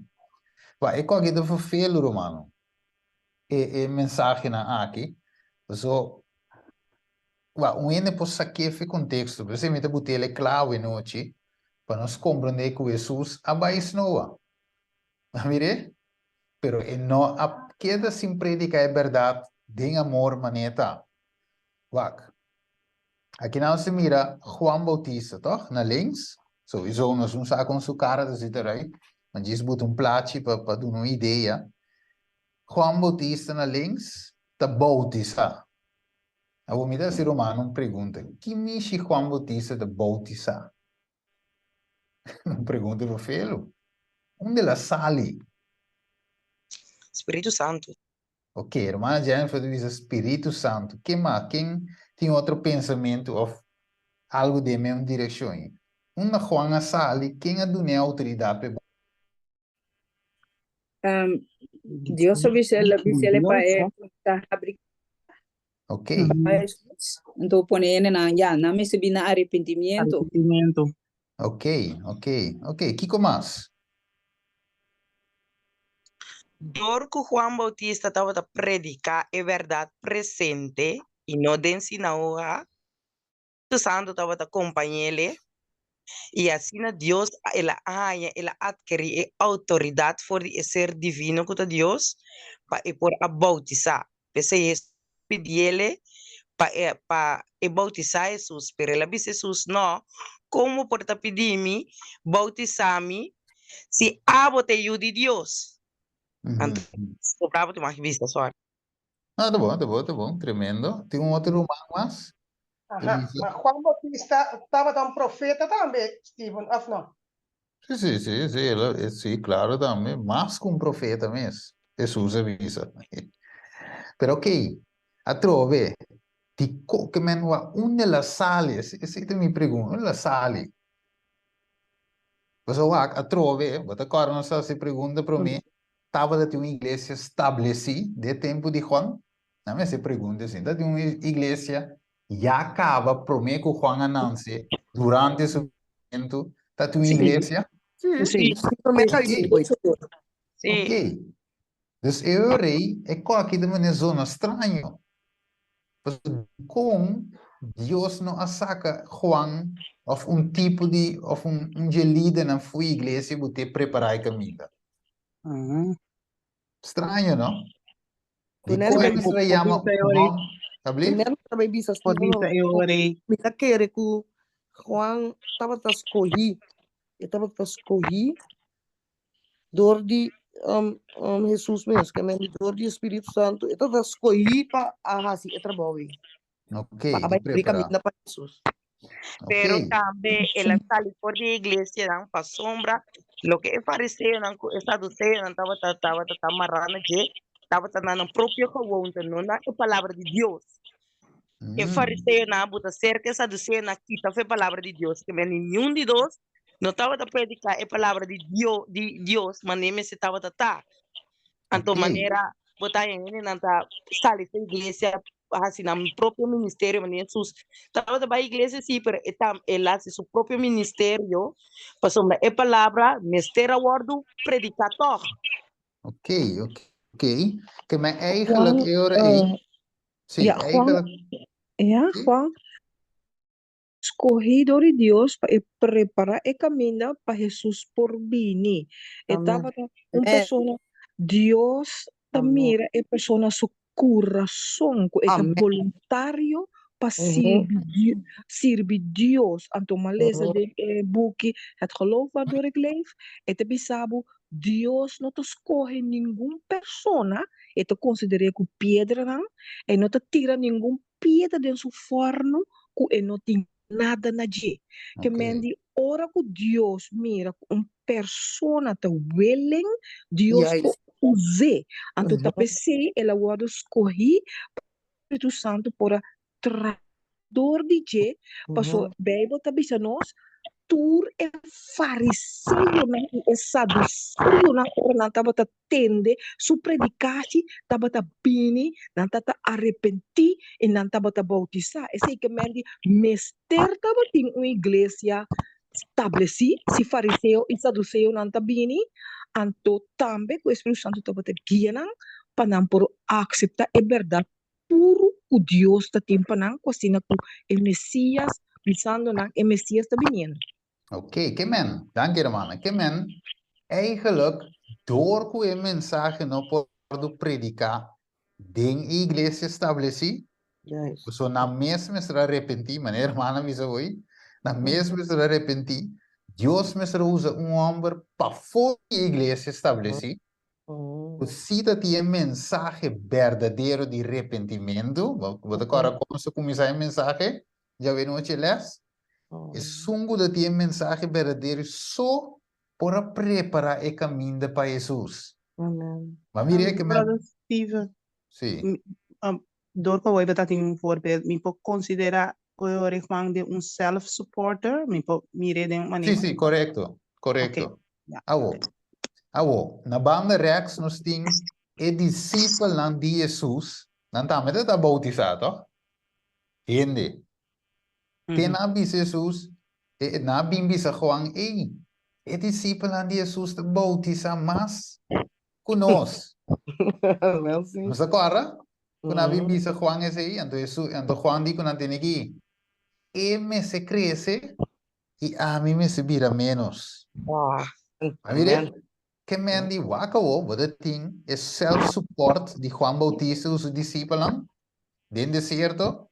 Wak, e kòke ta ferfelu, rumannan. E e mensahenan aki. Paso, wak, un hende por sak'é fi konteksto. P'esei mi ta but'el e klawe nochi pa nos komprondé ku Hesus a bai snoa. A mir'é? Pero e no a keda sin prediká e bèrdat den amor manera ta. Wak. Aki nan nos ta mira Juan Bautista, tòg? Na links. Souiso nos no sa kon su kara ta zit eruit, ma djis buta un plachi pa pa duna un idea. Juan Bautista na links ta boutisá. Awor mi ta hasi rumannan un pregunta, ki mishi Juan Bautista ta boutisá? Un pregunta pa Felo. Unda el a sali? Spiritu Santu. Ok, hermana Jennifer ta bisa Spiritu Santu. Ken mas? Ken tin otro pensamentu of algu den e mesmo direccion? Unda Juan a sali? Ken a dun'é autoridad p'e Um, Dios a bisa el, a bisa el pa e ta habri Ok. pa Jesus. Anto pone hende nan, ya, nan mester bin na arrepentimiento. Arrepentimiento. Ok, ok, ok. Kiko mas? Dor ku Juan Bautista tabata prediká e bèrdat presente i no den sinagoga, Spiritu Santu tabata kompañ'é i asina Dios el a haña, el a atkerí e outoridat for di e ser divino ku ta Dios pa e por a boutisá. P'esei Hesus a pidiel pa e pa e boutisá Hesus, pero el a bisa Hesus, No, kon bo por ta pidi mi boutisá mi si abo ta e Yu di Dios? Anto, sobrá bo tin mas bisa, sòri. Ah, ta bon, ta bon, ta bon, tremendo. Tin un otro ruman mas? Aha, ma Juan Bautista tabata un profeta tambe, Steven, of no? Sí, sí, sí, sí, el, eh, sí, claro tambe, mas ku un profeta mes, Jesús a bisa. Pero ok, atrobe, di ko ke men wa unda el a sali? Esei ta mi pregunta, unda el a sali? Pasobra wak, atrobe, bo ta kòrda nos a hasi pregunta promé, tabata tin un iglesia stablesí den e tempu di Juan? Nan mester pregunta esei. Ta tin un iglesia ya kaba promé ku Juan a nanse, durante su nasimentu, ta tin un iglesia? Sí. Sí. Ok. Sí. Ok. Dus e rei e koki ta mane zona straño. Pasobra dikon Dios no a saka Juan òf un tipo di òf un un dje lidernan fu iglesia ku te prepará e kaminda? Straño, no? Dikon e mester a yama un hòmber? Tabli? Por bisa e ora ei. Mi ta kere ku Juan tabata skohí, e tabata skohí dor di um, um, Jesus mes, ke men dor di Spiritu Santu, e tabata skohí pa a hasi e trabou ei. Ok, Pa di bai abri prepará. kaminda pa Hesus. Pero Ok. tambe el a sali for di e iglesianan pasobra loke e fariseonan ku e saduseonan tabata tabata ta mará na dje tabata na nan propio gewoonte, no na e palabra di Dios. E fariseonan a buta serka e saduseonan a kita for e palabra di Dios, ke men niun di dos no tabata prediká e palabra di Dio di Dios manera mester tabata ta. Anto manera bo ta haña hendenan ta sali for iglesia pa hasi nan propio ministerio manera Hesus tabata bai iglesia si pero e tam el a hasi su propio ministerio pasobra e palabra mester a wòrdu prediká tòg. Ok, ok, ok. Ke men eigenlijk Juan, e ora ei, sí, ja, Juan, eigenlijk, ja, sí. Juan skohí dor di Dios pa e prepará e kaminda pa Hesus por bini. E Amen. tabata un Amen. persona, Dios ta Amen. mira e persona su kurason, ku e ta Amen. boluntario pa Mhm. sirbi Dio, sirbi Dios. Anto m'a lesa Mhm. den e buki Het geloof waardoor ik leef, e ta bisa bo, Dios no ta skohe ningun persona, e ta konsider'é ku piedranan, e no ta tira ningun piedra den su fòrnu ku e no tin nada na dje. Ke men di ora ku Dios mira ku un persona ta willing, Dios por us'é. Anto ta p'esei el a wòrdu skohí pa Spiritu Santu por a traha dor di dje, pasobra Beibel ta bisa nos tur e fariseonan i e saduseonan ora nan tabata tende su predikashi tabata bini, nan tabata arepentí i nan tabata boutisá. Esei ke men di mester tabatin un iglesia stablesí, si fariseo i saduseonan ta bini, anto tambe ku e Spiritu Santu tabata guia nan pa nan por akseptá e bèrdat puru ku Dios ta tin pa nan, ku asina ku e Mesías, bisando nan, e Mesías ta biniendo. Ok, ke men, danki hermana, ke men, eigenlijk door ku e mensahe no por wordu prediká den e iglesia establesí, pasobra nan mes mester a arepentí, manera hermana a bisa hoy, nan mes mester a arepentí, Dios mester a usa un hòmber pafó di e iglesia establesí, Ku si ta tin e mensahe berdadero di repentimentu, bo ta kòrda kon nos a kuminsá e mensahe djawe nochi e lès? Esun ku ta tin e mensahe berdadero so por a prepará e kaminda pa Hesus. Ma mira e ke men. Brother Steven, Sí. dor ku awor bo ta tin un voorbeeld, mi por konsiderá Ori Juan den un self-supporter? Mi por mir'é den un manera. Sí, sí, korekto, korekto. Awo, awo, na banda rèks nos tin e disipelnan di Hesus, nan tambe ta ta boutisá, tòg? Hende. Te nan a bisa Hesus, nan a bin bisa Juan, Ey, e disipelnan di Hesus ta boutisá mas ku nos. Nos ta kòrda ku nan a bin bisa Juan esei? Anto Hesus, anto Juan di ku nan tene ki, E mester krese i ami mester bira ménos. A mira, ke men di wak awor bo ta tin e self-support di Juan Bautista ku su disipelnan den desierto,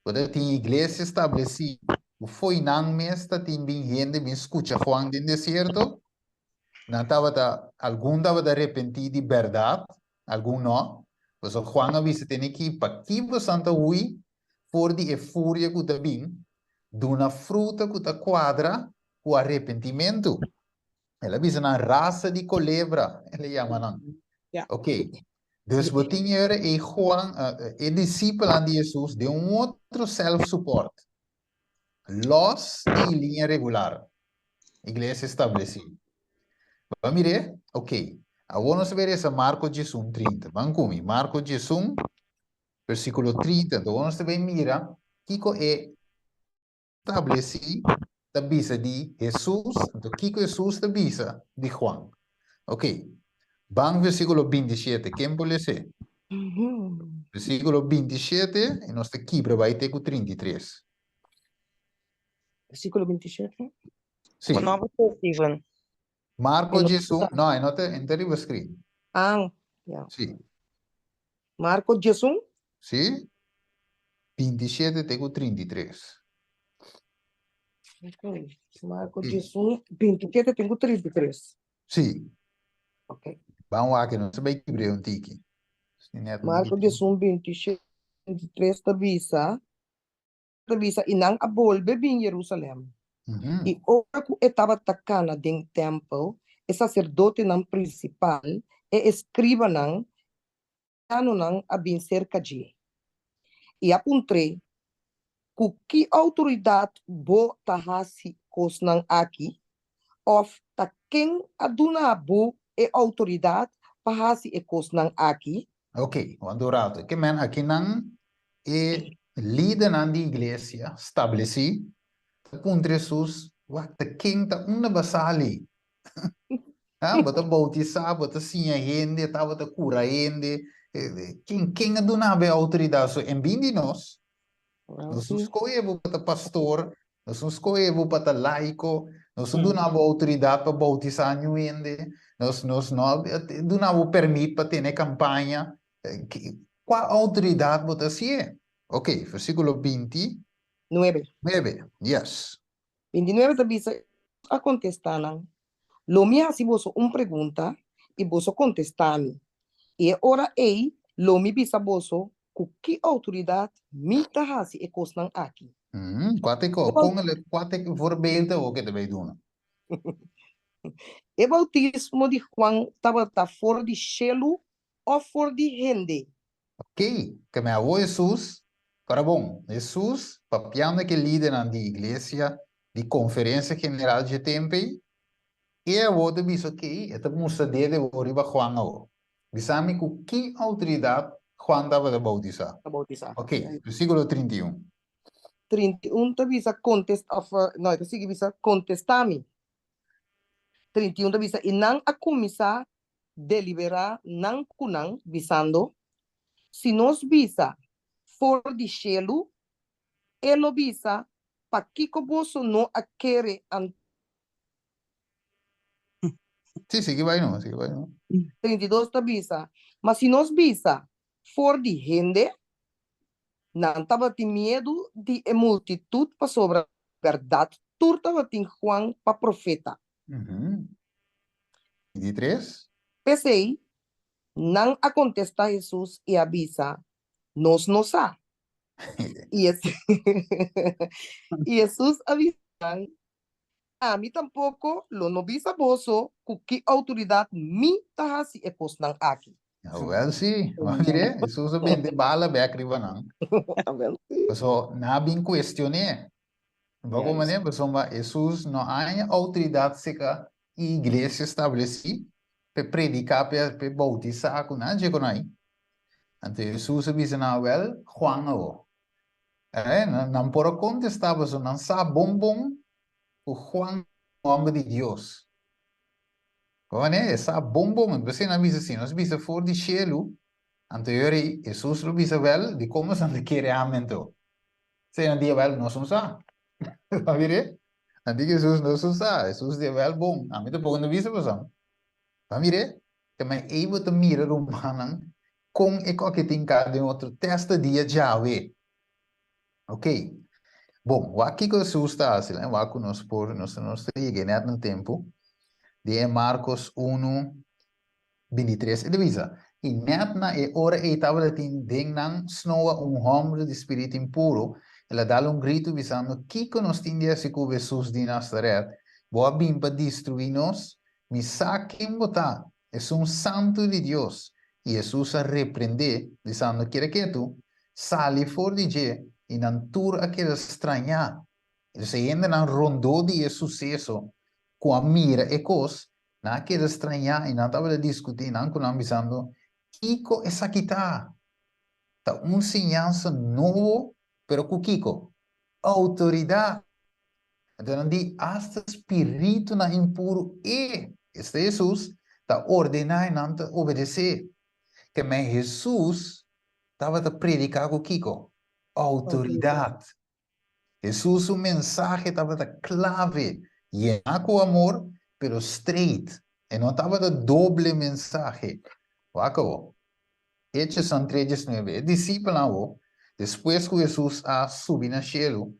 bo ta tin iglesia establesí ku fo'i nan mes ta tin bin hende bin skucha Juan den desierto. Nan tabata, algun tabata arepentí di bèrdat, algun no. Pasobra Juan a bisa tene ki, Pakí bosan ta hui for di e furia ku ta bin? Duna fruta ku ta kuadra ku arepentimentu. El a bisa nan rasa di kolebra, el a yama nan. Ok, dus bo tin e ora ei Juan, e disipelnan di Hesus den un otro self-support, lòs di liña regular, iglesia establesí. Bo a mir'é? Ok, awor nos ta bai resa Marko diesun 30. Ban ku mi, Marko diesun, versíkulo 30. Anto awor nos ta bai mira kiko e establesí ta bisa di Hesus, anto kiko Hesus ta bisa di Juan. Ok, ban versíkulo 27, ken por les'é? Versíkulo 27, i nos ta kibra bai te ku 33. Versíkulo 27? Sí. No, pastor Steven. Marko diesun, no, e no ta, e no ta riba screen. Ah, ya. Sí. Marko diesun? Sí. 27 te ku 33. Ok. Marko diesun, 27 te ku 33. Sí. Ok. Ban wak, nos ta bai kibr'é un tiki. Marko diesun, 27, 33 ta bisa. Ta bisa, I nan a bolbe bin Jerusalèm. I ora ku e tabata kana den tèmpel, e saserdotenan prinsipal, e eskribanan i e ancianonan a bin serka dje i a puntr'é, Ku ki outoridat bo ta hasi kosnan aki? Òf ta ken a duna bo e outoridat pa hasi e kosnan aki? Ok, wanta un rato. Ke men akinan e lidernan di iglesia stablesí ta puntra Hesus, Wak, ta ken ta unda bo a sali? Ha, bo ta boutisá, bo ta siña hende, tabata kura hende. Ken, ken a duna bo e outoridat? So, en bin di nos, nos no skohe bo pa ta pastor, nos no skohe bo pa ta laiko, nos no duna bo outoridat pa boutisá niun hende, nos, nos no a duna bo permit pa tene kampaña. Kua outoridat bo ta hasié? Ok, versíkulo 29. Nuebe. Yes. 29 ta bisa, Hesus a kontestá nan, Lo mi hasi boso un pregunta, i boso kontestá mi, i e ora ei lo mi bisa boso ku ki outoridat mi ta hasi e kosnan aki. Kua ta e ko? Kon el kua ta e voorbeeld awor ku e ta bai duna? E boutismo di Juan tabata for di shelu òf for di hende? Ok, ke me awor Hesus, para bon, Hesus papiando ku e lidernan di iglesia di konferensia general dje tempu ei, e awor ta bisa ok, e ta mustra dede awor riba Juan awor. Bisa mi ku ki outoridat Juan tabata boutisá. Ok, versíkulo 31. 31 ta bisa kontest òf no e ta sigui bisa kontestá mi. 31 ta bisa i nan a kuminsá deliberá nan ku nan, bisando, Si nos bisa, For di shelu, e lo bisa, Pakiko boso no a kere anto? Sí, sigui bai no, sigui bai no. 32 ta bisa, Ma si nos bisa, For di hende, nan tabatin miedu di e multitut pasobra bèrdat tur tabatin Juan pa profeta. 23. P'esei, nan a kontestá Hesus i a bisa, Nos no sa. I Hesus a bisa nan, Ami tampoko lo no bisa boso ku ki outoridat mi ta hasi e kosnan aki. Awel si, bo a mir'é? Hesus a bende bala bèk riba nan. Awel si. Pasobra nan a bin kuestion'é. Bo komo manera? Pasobra Hesus no haña outoridat seka e iglesia stablesí p'e prediká, p'e boutisá ku nan dje ku nan. Anto Hesus a bisa nan, Awel, Juan awor. Eh, nan por a kontestá pasobra nan sa bon bon ku Juan ta un hòmber di Dios. Bo manera? E sa bon bon. Entonces nan bisa, si nos bisa for di shelu, anto e ora ei Hesus lo bisa, Wèl, dikon boso no ta kere ami anto? Esei nan di, Wèl, nos no sa. Bo a mir'é? Nan di ku Hesus, Nos no sa. Hesus di, Wèl, bon, ami tampoko no bisa boso. Bo a mir'é? Ta mai ei bo ta mira rumannan kon e koke tin ka den otro testa dia djawe. Ok. Bon, wak kiko Hesus ta hasi la, wak ku nos por, nos nos ta yega nèt na tempu. Den e Markos unu, 23 e ta bisa, I nèt na e ora ei tabata tin den nan snoa un hòmber di spiritu impuru, el a dal un gritu bisando, Kiko nos tin di hasi ku Hesus di Nazaret? Bo a bin pa destruí nos? Mi sa ken bo ta, esun Santu di Dios. I Hesus a reprendé, bisando, Keda ketu, sali for di dje. I nan tur a keda strañá. Entonces e hendenan rondó di e suseso ku a mira e kos, nan a keda strañá i nan tabata diskutí nan ku nan, bisando, Kiko esaki ta? Ta un siñansa nobo, pero ku kiko? Outoridat! Anto nan di, Asta spiritunan impuru e, esta Hesus, ta ordená i nan ta obedesé. Kemey Hesus tabata prediká ku kiko? Outoridat. Hesus su mensahe tabata klave, yená ku amor, pero streit. E no tabata doble mensahe. Wak awor. Hechosnan tres diesnuebe, E disipelnan awor, despues ku Hesus a subi na shelu,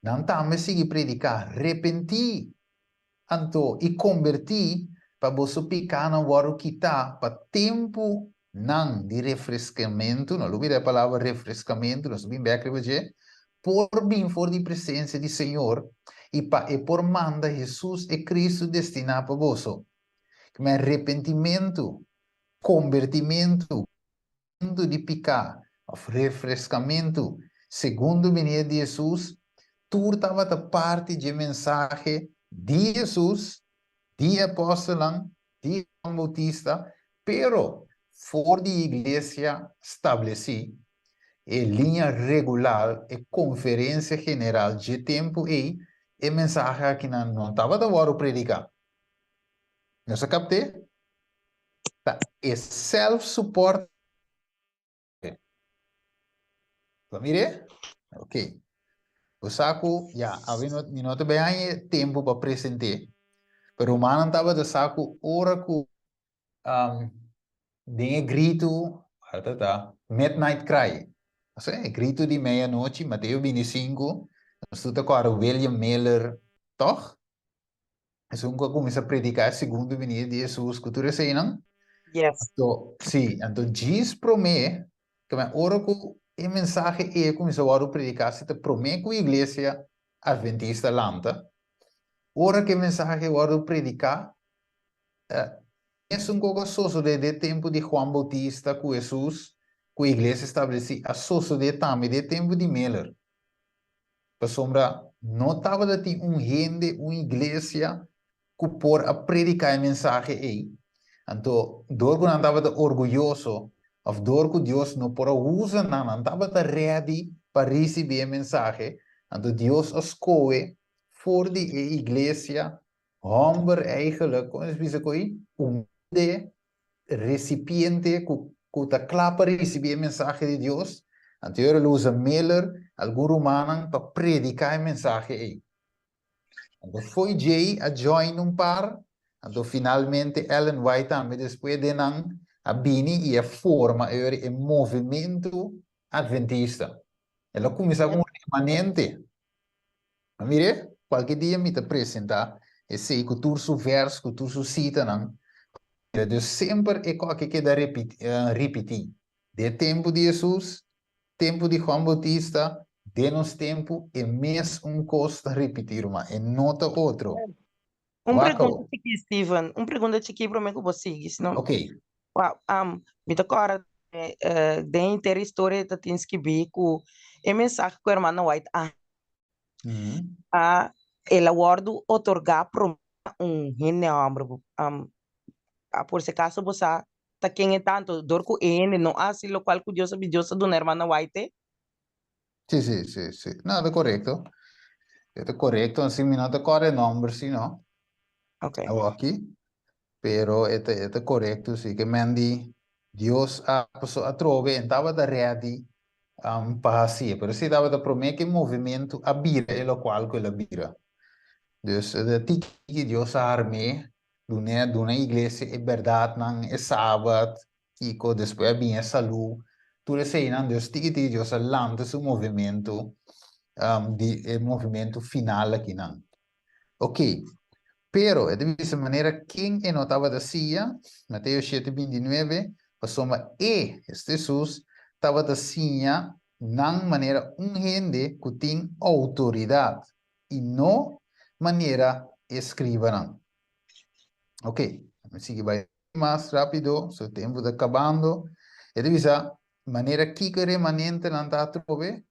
nan tambe sigui prediká, Repentí, anto, i kombertí, pa boso pikánan wòrdu kitá, pa tempunan di refreskamentu, no lubidá e palabra refreskamentu, nos ta bin bèk riba dje, por bin for di presensia di Señor i pa e por manda Hesus e Kristu destiná pa boso. Kmé arepentimentu, kombertimentu, mentu di piká òf refreskamentu, segundo binida di Hesus, tur tabata parti dje mensahe di Hesus, di e apòstelnan, di Juan Boutista, pero for di iglesia stablesí, e liña regular, e konferensia general dje tempu ei, e mensahe akinan no tabata wòrdu prediká. Nos a kapt'é? Ta e self-support. Bo mir'é? Ok. Bo sa ku, ya, awe no, mi no ta bai haña e tempu pa present'é. Pero rumannan tabata sa ku ora ku um, den e gritu, ta ta, midnight cry, osea, e gritu di meianochi, Mateo 25, nos tur ta kòrda William Miller, tòg? Esun ku a kuminsá prediká e segundo binida di Hesus ku tur eseinan. Yes. Anto, sí, anto djis promé, ke men ora ku e mensahe ei a kuminsá wòrdu prediká, si ta promé ku iglesia adventista lanta, ora ku e mensahe wòrdu prediká, mesun ku a sosodé den tempu di Juan Boutista ku Hesus, ku iglesia establesí, a sosodé tambe den tempu di Miller. Pasobra no tabata tin un hende, un iglesia, ku por a prediká e mensahe ei. Anto, dor ku nan tabata orguyoso, òf dor ku Dios no por a usa nan, nan tabata rèdi pa risibí e mensahe, anto Dios a skohe for di e iglesia hòmber eigenlijk, kon es bisa ku ei? Humilde, recipiente cu cu ta cla pa ricibi e mensahe di Dios, anto e ora lo usa Miller, algun rumannan pa predica e mensahe ey. Anto fo'i djey a join un par, anto finalmente Ellen White tambe despues den nan a bini y a forma e ora e movimento adventista. El a cuminsa cu un remanente. A mir'é, kualke dia mi ta presentá esei ku tur su vèrs, ku tur su sitanan. Mira, dus semper e kos ke keda ripití. Den e tempu di Hesus, tempu di Juan Boutista, den nos tempu, e mes un kos ta ripití, ruman, e no ta otro. Un Wak pregunta awor. chikí, Steven. Un pregunta chikí promé ku bo sigui, si no. Ok. Wak, mi ta kòrda den henter historia ta tin skibí ku e mensahe ku hermano White a a el a wòrdu otorgá promé na un hende hòmber. A por si akaso bo sa ta ken e ta, anto dor ku e hende no a hasi lokual ku Dios a bisa, Dios a duna hermano White. Sí, sí, sí, sí. No, ta korekto. E ta korekto, si mi no ta kòrda e nòmber si no. Ok. Awoki. Pero e ta, e ta korekto si ke men di Dios a paso atrobe en tabata ready um, pa hasié. Pero si tabata promé ke movimentu a bira e lokual ku el a bira. Dus e ta tiki tiki Dios a harm'é, dun'é, duna e iglesia e bèrdatnan, e sabat, kiko, despues a bin e salú, tur eseinan, dus tiki tiki Dios a lanta su movimentu, um, di e movimentu final akinan. Ok, pero e ta bisa manera ken e no tabata siña, Mateo shete 29, pasobra e, esta Hesus, tabata siña nan manera un hende ku tin outoridat i no manera e skribanan. Ok, mi sigui bai mas rápido, su tempu ta kabando. E ta bisa manera kiko e remanentenan ta atrobe,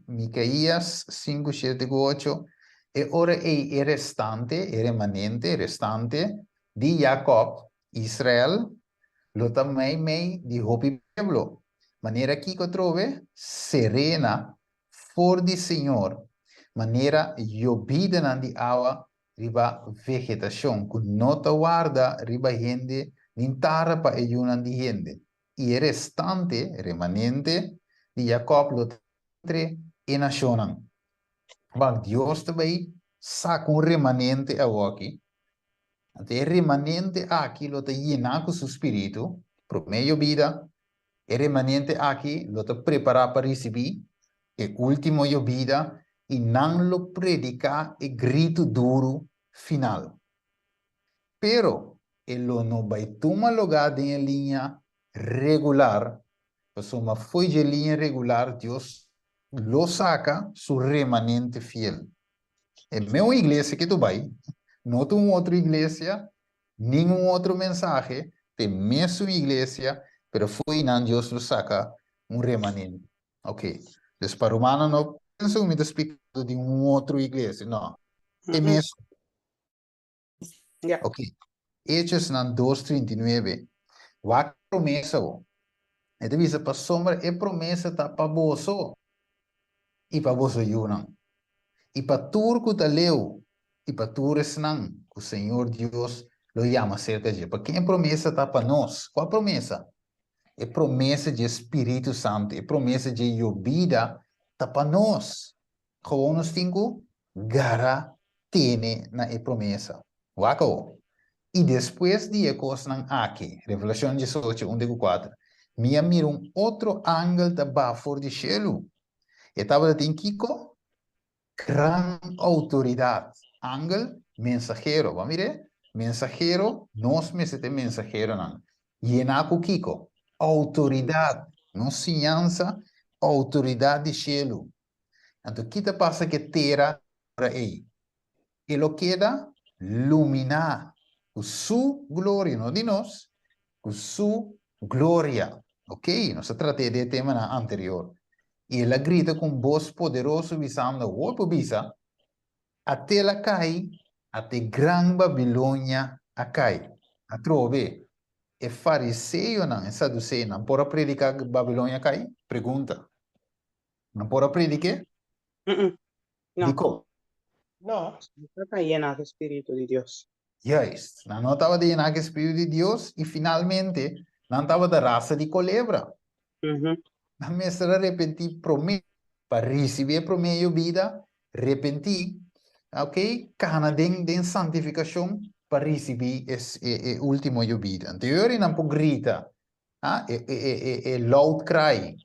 Micaías 5, 7 ku 8, E ora ei e restante, e remanente, restante, di Jacob, Israel, lo ta meimei di hopi pueblo. Manera kiko atrobe? Serena for di Señor, manera yobidanan di awa riba vegetashon ku no ta warda riba hende nin tara pa e yunan di hende. I e restante, remanente, di Jakòb lo ta entre e nashonnan. Wak, Dios ta bai saka un remanente awoki. Anto e remanente aki lo ta yená ku su spiritu, promé yobida, e remanente aki lo ta prepará pa risibí e último yobida i nan lo prediká e gritu duru final. Pero e lo no bai tuma lugá den e liña regular, pasobra fo'i dje liña regular Dios lo saka su remanente fiel. E meun iglesia ke tu bai, no ta un otro iglesia, nin un otro mensahe, ta e mesun iglesia, pero fo'i nan Dios lo saka un remanente. Ok, dus pa rumannan no pensa ku mi ta splikando di un otro iglesia, no, e mesun. Ja. Ok, Hechosnan 2:39, Wak promesa bo. E ta bisa pasobra e promesa ta pa boso i pa boso yunan, i pa tur ku ta leu, i pa tur esnan ku Señor Dios lo yama serka dje. Pa ken e promesa ta pa nos? Kua promesa? E promesa dje Spiritu Santu, e promesa dje yobida ta pa nos. Gewoon nos tin ku gara tene na e promesa. Wak awor. I despues di e kosnan aki, Revelashon 18, un te ku kuater, mi a mira un otro angel ta baha for di shelu. E tabata tin kiko? Gran outoridat. Angel, mensahero. Bo a mir'é? Mensahero, nos mester ta e mensaheronan. Yená ku kiko? Outoridat. Nos siñansa, outoridat di shelu. Anto ki ta pasa ku e tera ora ei? E lo keda luminá ku su gloria, no di nos, ku su gloria. Ok, nos a trat'é di e temanan anterior. I el a grita ku un bos poderoso bisando, Awor por bisa, Ate el a kai, ate gran Babilonia a kai. Atrobe, e fariseonan, e saduseonan por a prediká ku Babilonia a kai? Pregunta. Nan por a predik'é? No. Dikon? No. No tabata yená ku e spiritu di Dios. Juist. Nan no tabata yená ku e spiritu di Dios i finalmente nan tabata rasa di kolebra. Nan mester a repentí promé pa risibí e promé yobida, repentí, ok, kana den den santifikashon pa risibí e e último yobida. Anto e ora nan por grita, Ah, e, e, e, e, e loud cry.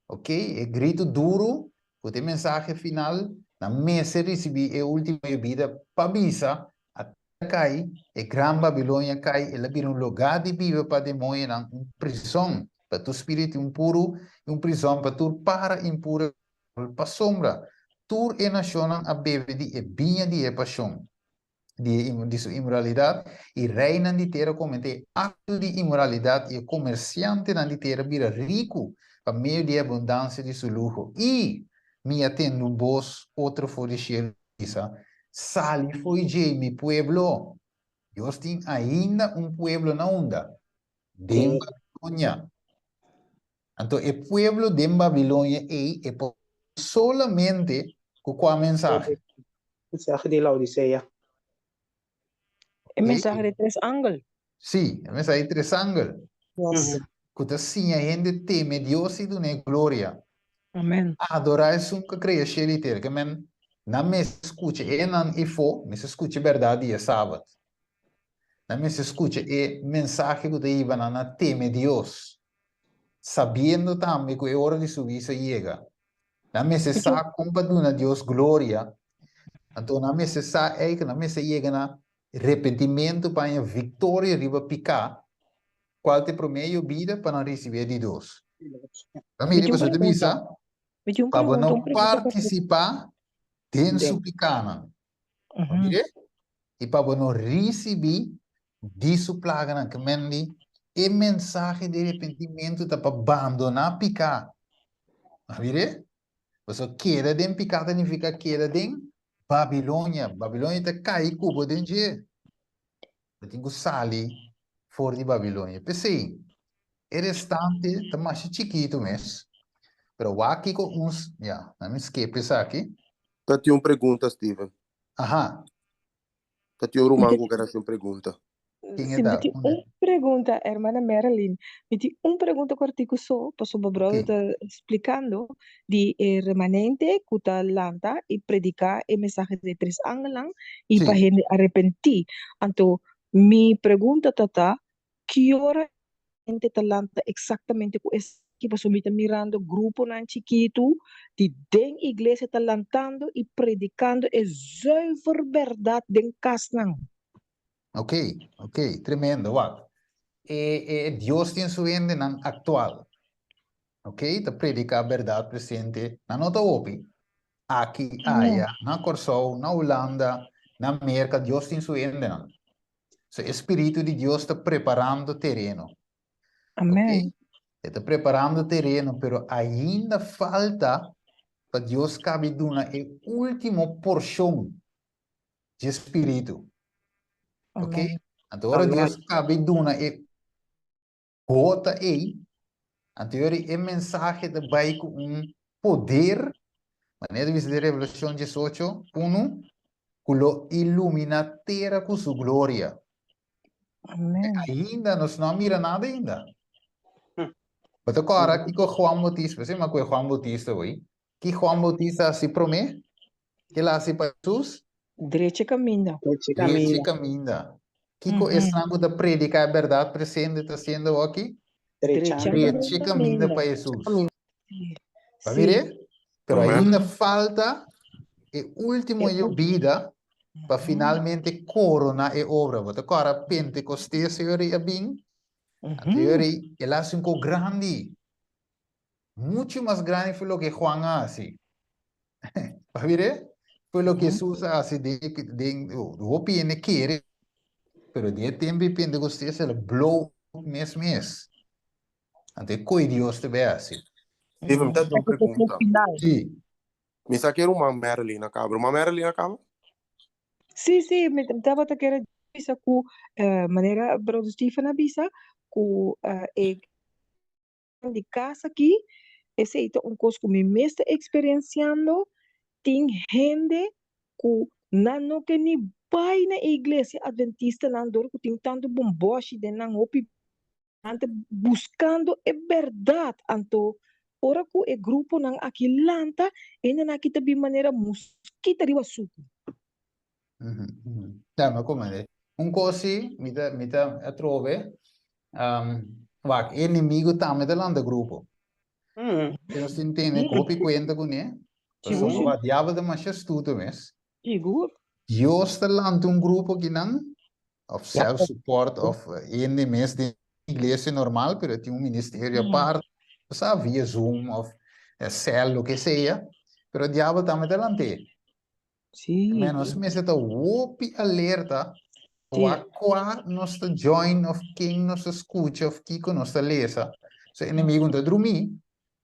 Ok, e grito duro, ku ta e mensahe final, nan mester risibí e último yobida pa bisa, a kai, e gran Babilonia kai, el a bira un lugá di biba pa demoñonan, un prison pa tur spiritu impuru i un prison pa tur para impuru, pasobra tur e nashonnan a bebe di e biña di e pashon. di di su inmoralidad, i reinan di tera kometé e akto di inmoralidad, i e komersiantenan di tera bira riku pa medio di e abundansia di su luho. I mi a tende un bos otro for di shelu bisa, Sali fo'i dje, mi pueblo! Dios tin ainda un pueblo na unda? Den Babilonia. Anto e pueblo den Babilonia ei e por solamente ku kua mensahe? Mensahe di Laodisea. E mensahe di tres angel. Sí, e mensahe di tres angel. Yes. Ku ta siña hende teme Dios i dun'é gloria. Amen. Adorá esun ku a krea shelu i tera. Ke men, nan mester skucha e nan ifó, mester skucha e bèrdat di e Sabat. Nan mester skucha e mensahe ku ta hiba nan na teme Dios. sabiendo tambe ku e ora di su huisio a yega. Nan mester sa kon pa duna Dios gloria, anto nan mester sa ei ku nan mester yega na repentimentu pa haña viktoria riba piká, kual ta e promé yobida pa nan risibí e di dos. Ta Mi mira tin un pasobra ta bisa, pregunta. Mi tin un pa bo pregunta, no un pregunta pa partisipá den su pikánan. Bo mir'é? I pa bo no risibí di su plaganan. Ke men di, e mensahe di repentimentu ta pa bandoná piká. Bo mir'é? Pasobra keda den piká ta nifiká keda den Babilonia. Babilonia ta kai ku bo den dje. Bo tin ku sali for di Babilonia. P'esei, e restante ta masha chikitu mes. Pero wak kiko un, ya, na mi skip esaki. Ta tin un pregunta, Steven. Aha. Ta tin un ruman ku ker hasi un pregunta. Ken e Si, mi ta? tin un pregunta, hermana Marilyn. Mi tin un pregunta kortiku so, pasobra brother Ok. ta splikando di e remanente ku ta lanta i prediká e mensahe di e tres angelnan i pa Sí. hende arepentí. Anto, mi pregunta ta ta, ki ora hende ta lanta eksaktamente ku esaki? Pasobra mi ta mirando gruponan chikitu di den iglesia ta lantando i predikando e zuiver bèrdat den kasnan. Ok, ok, tremendo, wak. E, e Dios tin su hendenan aktual. Ok, ta prediká bèrdat presente, nan no ta hopi. Aki, aya, na Kòrsou, na Hulanda, na Merka, Dios tin su hendenan. So e Spiritu di Dios ta preparando tereno. Amen. Ok, e ta preparando tereno, pero ainda falta pa Dios kabi duna e último porshon dje Spiritu. Ok, Amen. anto ora Dios kabi duna e gota ei, anto yori e mensahe ta bai ku un poder, manera ta bisa den Revelashon 18, unu, ku lo iluminá tera ku su gloria. Amen. Ainda nos no a mira nada ainda. Bo ta kòrda kiko Juan Bautista, bo sa ku e Juan Bautista oi? Ki Juan Bautista a hasi promé? Ke el a hasi pa Hesus? Drecha kaminda. Drecha Drecha kaminda. kaminda. Kiko esnan ku ta prediká e bèrdat presente ta hasiendo awor-aki? Drechando. Drecha kaminda pa Hesus. Sí. Bo a mir'é? Pero Amen. ainda falta e último E yobida pa finalmente korona e obra. Bo ta kòrda Pentekostes Señor a bin? Anto el a hasi un kos grandi. Muchu mas grandi fu loke Juan a hasi. Bo a mir'é? Fu loke Hesus a hasi den den hopi hende kere, pero den e tempu di Pentekostes el a blow mes mes. Anto e koe Dios ta bay hasi. Steven, mi ta haci un pregunta. Sí. Mi sa ke ruman Marilyn a kaba. Ruman Marilyn a kaba? Sí, sí, mi tabata kere bisa ku manera brother Stephen a bisa ku e di kas aki, esei ta un kos ku mi mes ta eksperensiando, tin hende ku nan no ke ni bai na e iglesia adventistanan dor ku tin tantu bombòshi den nan hopi Nan ta buskando e bèrdat. Anto, ora ku e gruponan aki lanta, e hendenan aki ta bin manera muskita riba suku. Ya, mi a komprende. Un kos si, mi ta, mi ta atrobe, wak, e enemigu tambe ta lanta grupo. Si nos tin tene hopi kuenta kuné, pasobra wak, diabel ta masha astuto mes. Sigur. Dios ta lanta un grupo kinan, of self support, of hende mes den iglesia normal, pero tin un ministerio apart, bo sa, via Zoom of cel, loke sea, pero diabel tambe ta lant'é. Sí. Men nos mester ta hopi alerta Sí. wak kua nos ta join of ken nos ta skucha of kiko nos ta lesa. So enemigo no ta drumí,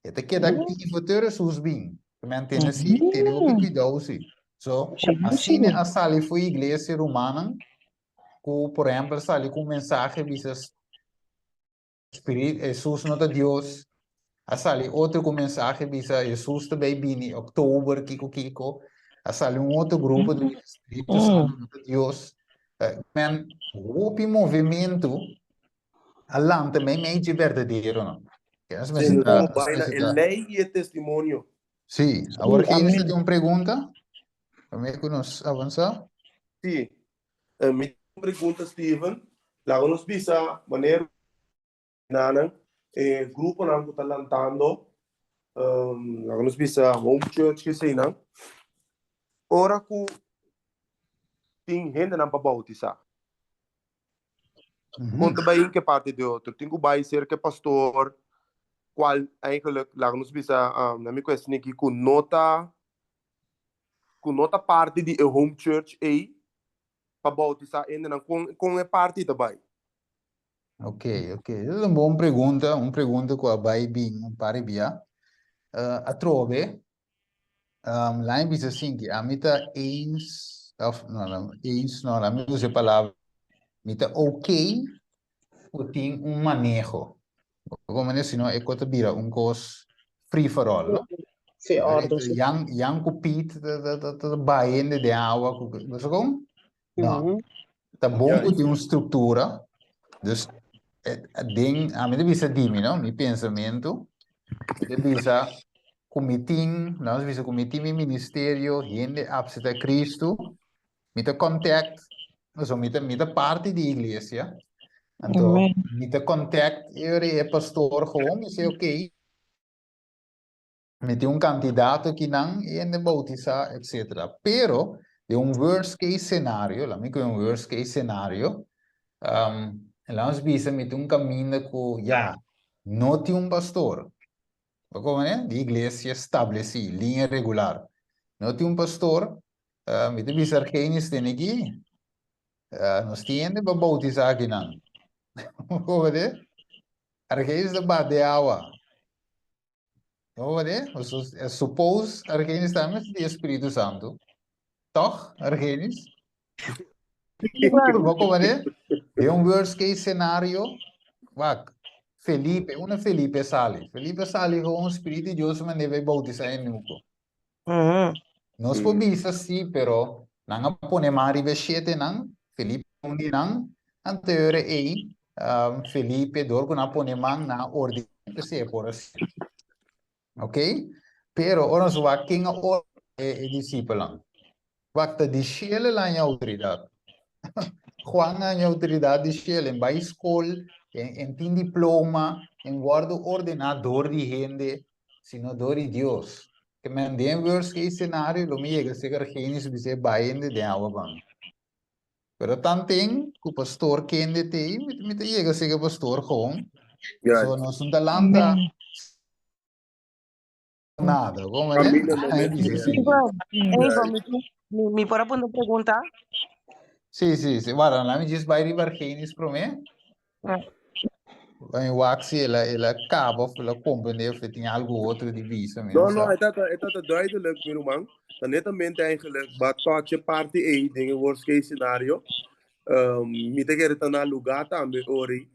E ta keda aktivo te ora Hesus bin. Men tene si, tene hopi kuidou si. So, asina a sali for iglesia rumannan ku por ehempel sali ku un mensahe bisa spirit Hesus no ta Dios. A sali otro ku mensahe bisa Hesus ta bay bini oktober kiko kiko. A sali un otro grupo ta bisa Spiritu Santu no ta Dios. Men hopi movementu a lanta meimei dje berdaderonan. Nos Sí, mester nos ta, ta nos baila mester e ta. lei i e testimonio. Sí, Sí, awor Genes amén. tin un pregunta? Promé ku nos avansá. Sí, eh, mi tin un pregunta, Steven. Laga nos bisa manera nanan e gruponan ku ta lantando, um, laga nos bisa home church ke eseinan, ora ku tin hendenan pa bautisá. Kon ta bai ke parti di otro. Tin ku bai serka e pastor, kual eigenlijk, laga nos bisa, na mi kwestion aki, ku no ta, ku no ta parti di e home church ei, pa bautisá hendenan. Kon, kon e parti ta bai? Ok, ok. Esei ta un bon pregunta, un pregunta ku a bai bin un par di bia. Atrobe, Laat mi bisa sinti, ami ta eens, of no, no, eens no, laat mi usa e palabra, mi ta ok ku tin un maneho. Bo mane sino e kos ta bira un kos free for all, no? Sí, ordo, sí. Jan, Jan ku Piet ta, ta, ta, ta bai hende den awa ku, bo sa kon? No. Ta bon ku tin un struktura, dus den, ami ta bisa di mi, no, mi pensamentu, mi ta bisa ku mi tin, nos bisa ku mi tin mi ministerio, hende apseta Kristu, mi ta contact, so mi ta, mi ta parti di iglesia, anto mi ta contact e pastor gewoon, mi sey ok, Mi tin un kandidato kinan i hende boutisá etcetera. Pero den un worst case scenario, laat mi koe un worst case scenario, um, laat ons bisa mi tin un kaminda ku ya no tin un pastor. Bo komprendé? Di iglesia establesí, liña regular. No tin un pastor, mi ta bisa Argenis tene aki, nos tin hende pa boutisá akinan. Bo komprendé? Argenis ta bate awa. Bo komprendé? Suppose Argenis tambe ta di e Spiritu Santu. Tòg, Argenis? Bo komprendé? Den un worst case scenario, wak, Felipe, unda Felipe sali? Felipe sali gewoon Spiritu di Dios mand'é bai boutisá eunuco. Nos por bisa sí, pero nan a pone man riba e shetenan, Felipe un di nan, anto e ora ei, Felipe, dor ku nan a pone man, nan a ordená p'esei e por a hasi. Ok? Pero ora nos wak ken a ordená e disipelnan, wak ta di shelu el a haña outoridat. Juan a haña outoridat di shelu, en bai skol, en tin diploma, en wòrdu ordená dor di hende, sino dor di Dios. Ke men den worst case scenario lo mi yega seker Genis bis'é bai hende den awa ban. Pero tanten ku pastor kende t'ei mi ta yega seker pastor gewoon. So nos no ta lanta nada. Como ne? Camino no Ai mester. bisa si. Mi por a punta un pregunta? Sí, sí, sí. Bueno, laat mi just bai riba Argenis promé. Mi wak si el a, el a kaba of el a komprendé of e tin algu otro di bisa, mi No, no no, sa. e ta, e ta duidelijk, mi ruman. Ta netamente eigenlijk ba touch e parti ei den e worst case scenario. Mi ta kere ta na lugá tambe ori.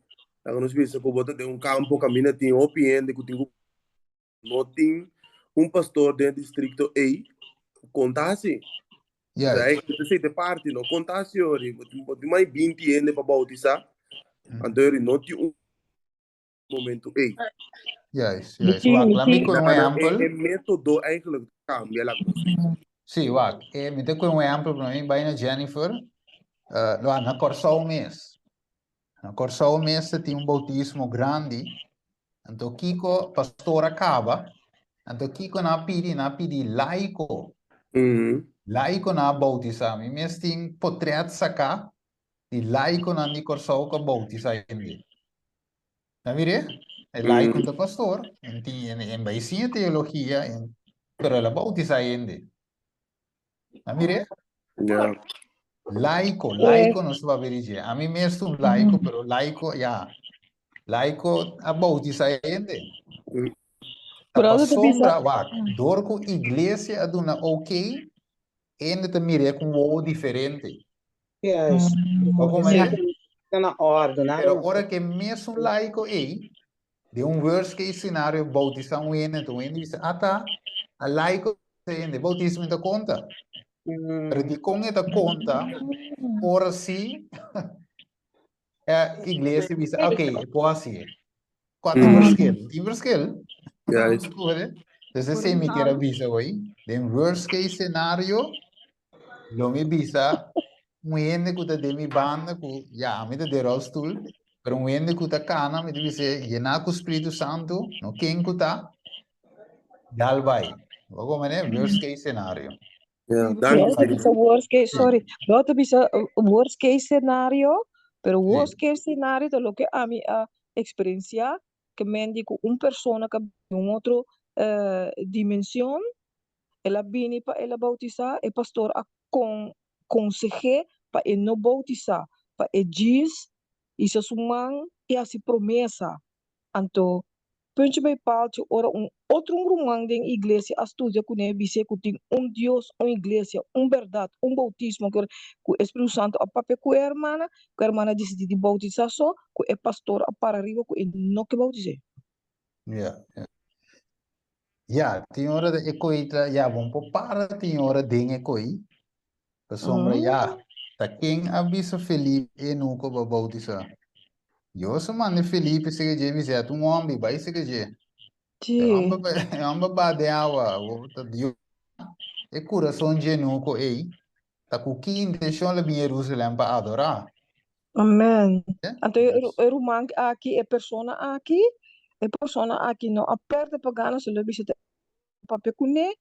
Laga nos bisa ku bo ta den un kampo kaminda tin hopi hende ku tin ku no tin un pastor den e distrikto ei konta hasi. Juist. Esei ta e parti, no konta hasi ori. Bo tin, bo tin mas 20 hende pa boutisá, anto ori no tin un momento ei. Juist, juist. Wak, laat mi koe un ehèmpel. E método eigenlijk kambia, laga nos bisa. Sí, wak, mi ta koe un ehèmpel promé mi bai na Jennifer, na Kòrsou mes. Na Kòrsou mes ta tin un boutismo grandi, anto kiko pastor a kaba, anto kiko nan a pidi? Nan a pidi laiko, laikonan a boutisá. Mi mes tin potrèt saká di laikonan di Kòrsou ku a boutisá hende. Ta mir'é? E laiko ta pastor, en tin en bai siña teologia, pero el a boutisá hende. A mir'é? Ja. Laiko, laiko nos ta papia di dje. Ami mes ta un laiko, pero laiko, ya. Laiko a bautisa hende. Ta Pero ta bisa pasobra, wak, dor ku iglesia a duna ok, hende ta mir'é ku un wowo diferente. Juist. Bo komprendé? Ta na orde, na Pero ora ku e mesun laiko ei, Den un worst case scenario bautisa un hende, enton un hende bisa, ata, a laiko hende, bautismo ta konta. Pero dikon e ta konta ora si e iglesia bisa, ok, e por hasié. Kua ta e verschil? Tin verschil. Juist. Dus esei mi kier a bisa hoy. Den worst case scenario, Lo mi bisa un hende ku ta den mi banda ku ya ami ta den rolstoel, pero un hende ku ta kana mi ta bis'é yená ku Spiritu Santu, no ken ku ta, dal bai. Bo komprendé? Worst case scenario. Ja, danki Bo ta bisa worst case, sorry, bo ta bisa worst case scenario, pero worst case scenario ta loke ami a eksperensiá, ke men di ku un persona ka bini un otro dimension, El a bini pa el a bautisá, e pastor a kon konseh'é pa e no bautisá, pa e djis hisa su man i hasi promesa. Anto, punchi bai palchi ora un otro un ruman den iglesia a studia kuné bis'é ku tin un Dios, un iglesia, un bèrdat, un boutismo, ku ku e Spiritu Santu a papia ku e hermana, ku e hermana a disidí di bautisá so, ku e pastor a para riba ku e no ke bautis'é. Ya, ya. Ya, tin ora de e koi ta, ya, bon por para tin ora den e koi. Pasobra ya, ta ken a bisa Felipe eunuco pa bautisa? Dios a manda Felipe seke dje bisa, ya ta un homber, bai seke dje. E homber, e homber ba den awa, ta Dios. E kurason dje eunuco ei, ta ku ki intenshon el a bin Jerusalem pa adorá? Amen. Anto e e ruman aki, e persona aki, e persona aki no a perde pa gana, su lo bisa ta papia kuné,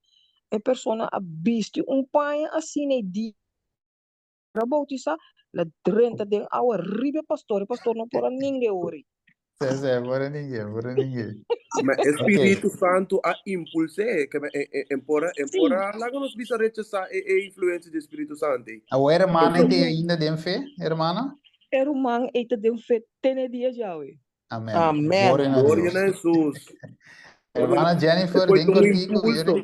e persona a bisti un paña asina e dia a bautisá, el a drenta den awa riba e pastor, e pastor no por a ninga e ora ei. Sí, sí, por ninguém, por ninguém. Ma Espíritu Santo a impulsé, que en por en por laga nos bisa rechazar e, e influencia di Espíritu Santo. A hermana te ainda den fe, hermana? Herman, e den fe tene dia djawe. Amén. Amén. Gloria na Gloria Dios. na Jesús. Hermana Jennifer, Foi den un cortico. impulso.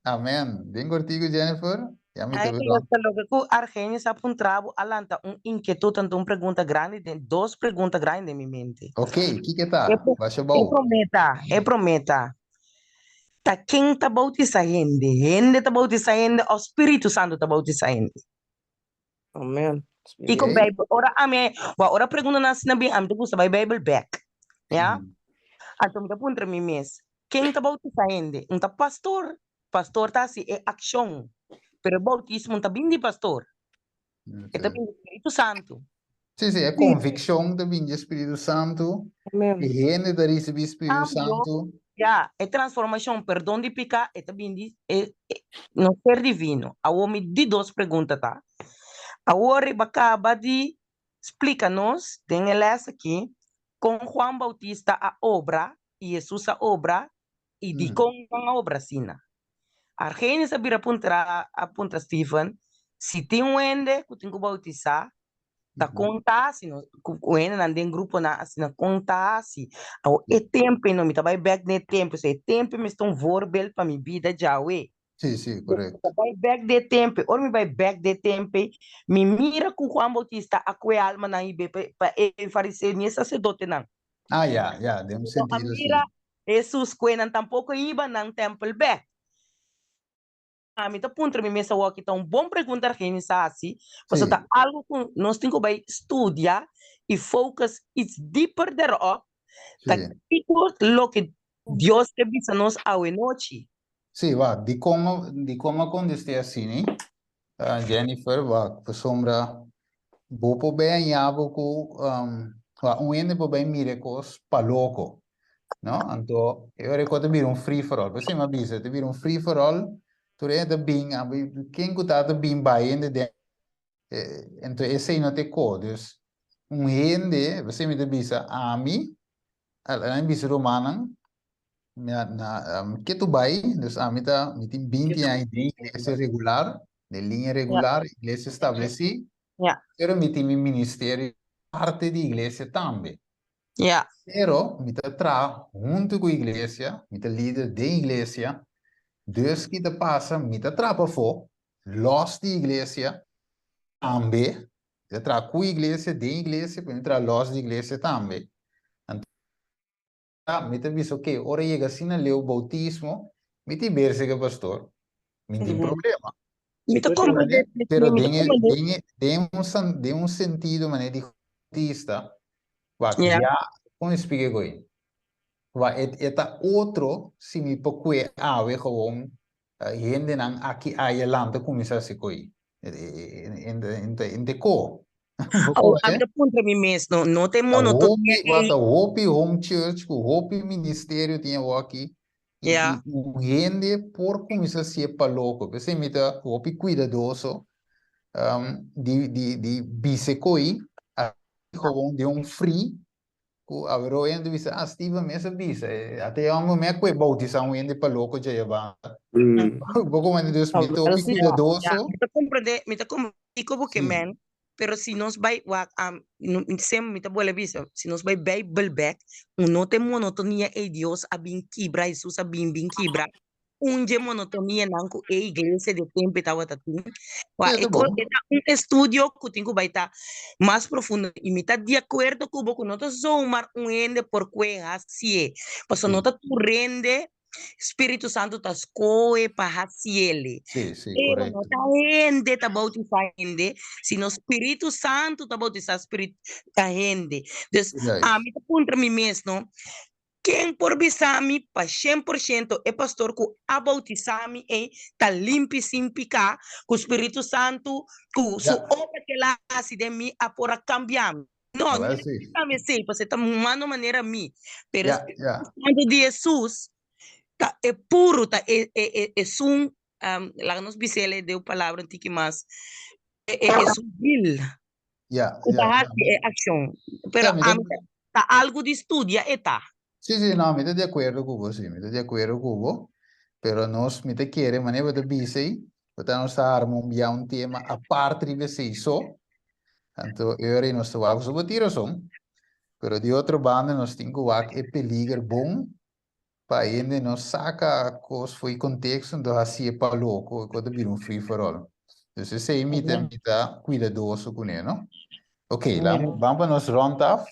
Amén. Den cortico, Jennifer. Ya mi te Eigenlijk ta loke ku Argenius a puntra bo a lanta un inquietud, tanto un pregunta grandi den, dos pregunta grandi den mi mente. Ok, kiko ta? E, pro- Basha e bou. prometa, e prometa. Ta ken ta bautisa hende? Hende ta bautisa hende of Spiritu Santo ta bautisa hende? Amen. Kiko Ok. Bijbel, ora ami, wa ora pregunta nan asina bien, ami ta gusta bai Bijbel bek. Ja? Anto mi ta puntra mi mes, ken ta bautisa hende? Un ta pastor. Pastor ta hasi e akshon, pero e boutismo no ta bin di pastor, e ta bin di Spiritu Santu. Sí, sí, e konvikshon ta bin di Spiritu Santu. Amen. E hende ta risibí Spiritu Kambio, Santu. ya, e transformashon, perdon di piká, e ta bin di e e nos ser divino. Awor mi di dos pregunta ta, awor riba kaba di splika nos den e lès aki kon Juan Bautista a obra i Hesus a obra I dikon nan a obra asina? Argenis a bira puntra a puntra Steven si tin un hende ku tin ku boutisá, ta kon ta hasi no ku ku hendenan den gruponan asina kon ta hasi. Awor e tempu ei no mi ta bai bèk den e tempu, so e tempu ei mester un voorbeeld pa mi bida djawe. Sí, sí, Mi korekto. ta bai bèk den e tempu ei, ora mi bai bèk den e tempu ei, mi mira ku Juan Bautista a kue almanan i be pa pa e fariseo ni e saserdotenan. Ah, ya, ya, den un No a sentido sí. mira Hesus kue nan tampoko iba nan tempel bek. Ami ta puntra mi mes awor ki ta un bon pregunta Argenis a hasi, pasobra Sí. ta algo ku nos tin ku bai studia i focus iets dieper derop, ta Sí. kiko loke Dios ke bisa nos awe nochi. Sí, wak, dikon, dikon a kontest'é asina, uh, Jennifer, wak, pasobra bo por bay haña bo ku, um, wak, un hende por bay mira e kos pa loko, no? Anto, e ora e kos ta bira un free for all. P'esei mi a bisa, e ta bira un free for all, tur hende ta bin, ken ku ta ta bin bai hende den, anto esei no ta e kos. Dus, un hende, p'esei mi ta bisa, ami, a mi bisa rumannan, Na, na, um, ke tu bai, dus ami ta, mi tin 20 aña den iglesia regular, den liña regular, iglesia estableci, Ja. pero mi tin mi ministerio parte di iglesia tambe. Ja. Pero mi ta traha hunto ku iglesia, mi ta lider den iglesia, dus ki ta pasa, mi ta traha pafó, los di iglesia tambe, mi ta traha ku iglesia, den iglesia, pero mi ta traha los di iglesia tambe. Anto, Mi ta bisa oke, ora yega asina leu boutismo, mi tin berse ku e pastor, mi tin problema. Mi ta comprende, Pero mi ta den e, comprende. den e, den un san, den un sentido manera di bautista, wak, Ja. ya, kon mi splika e koi? Wak, e, e ta otro si mi por kue awe gewoon hendenan aki aya lanta kuminsá hasi koi. En te ko. Oh, ami ta puntra mi mes, no, no te monotonia ei. Ta hopi home church ku hopi ministerio tin awoki. Ja. I un hende por kuminsá hasié pa loko. P'esei mi ta hopi kuidadoso di di di bisa koi gewoon den un free Ku aweró hende bisa, ah, Steven mes a bisa, ata e homber me a kue bautisá un hende pa loko dje banda. Bo komende dus mi ta hopi kuidadoso. Mi ta komprendé, mi ta komprendé kiko bo ke men, pero si nos bai wak, sem mi ta bolbe bisa, si nos bai Bijbel bek, un no ta e monotonia ei Dios a bin kibra, Hesus a bin bin kibra, un dje monotonianan ku e iglesia di e tempu tabata tin. Wa Sí, e ta ko bon. e ta un estudio ku tin ku bai ta mas profundo i mi ta di akuerdo ku bo ku no ta zomaar un hende por kue hasié, pasobra no Sí. ta tur hende Spiritu Santu ta skohe pa hasiele. Sí, sí, Pero no korekto. ta hende ta boutisá hende, sino Spiritu Santu ta boutisá spirit ta hende. Dus Juist. ami ta puntra mi mes no, Ken por bisa mi pa 100% e pastor ku a boutisá mi ei ta limpi sin piká, ku Spiritu Santu ku su obra ku el a hasi den mi a por a kambia mi? No, no ta bisa mi esei, pasobra e ta humano manera mi. Pero e Spiritu Santu di Hesus ta e puru, ta e esun, laga nos bisa el den un palabra un tiki mas, e esun vil ku ta hasi e akshon. Pero ami ta. Ta algu di studia e ta. Sí, sí, no, mi ta di akuerdo ku bo, sí, mi ta di akuerdo ku bo, pero nos, mi ta kere, manera bo ta bisa ei, bo ta nos ta arma un bia un tema apart riba esei so, anto e ora ei nos ta wak, so bo tin rason, pero di otro banda nos tin ku wak e peliger bon pa hende no saka kos fo'i konteksto anto hasié pa loko, e kos ta bira un free for all. Dus esei mi ta, mi ta kuidadoso kuné, no? Ok, laat ban pa nos rond af.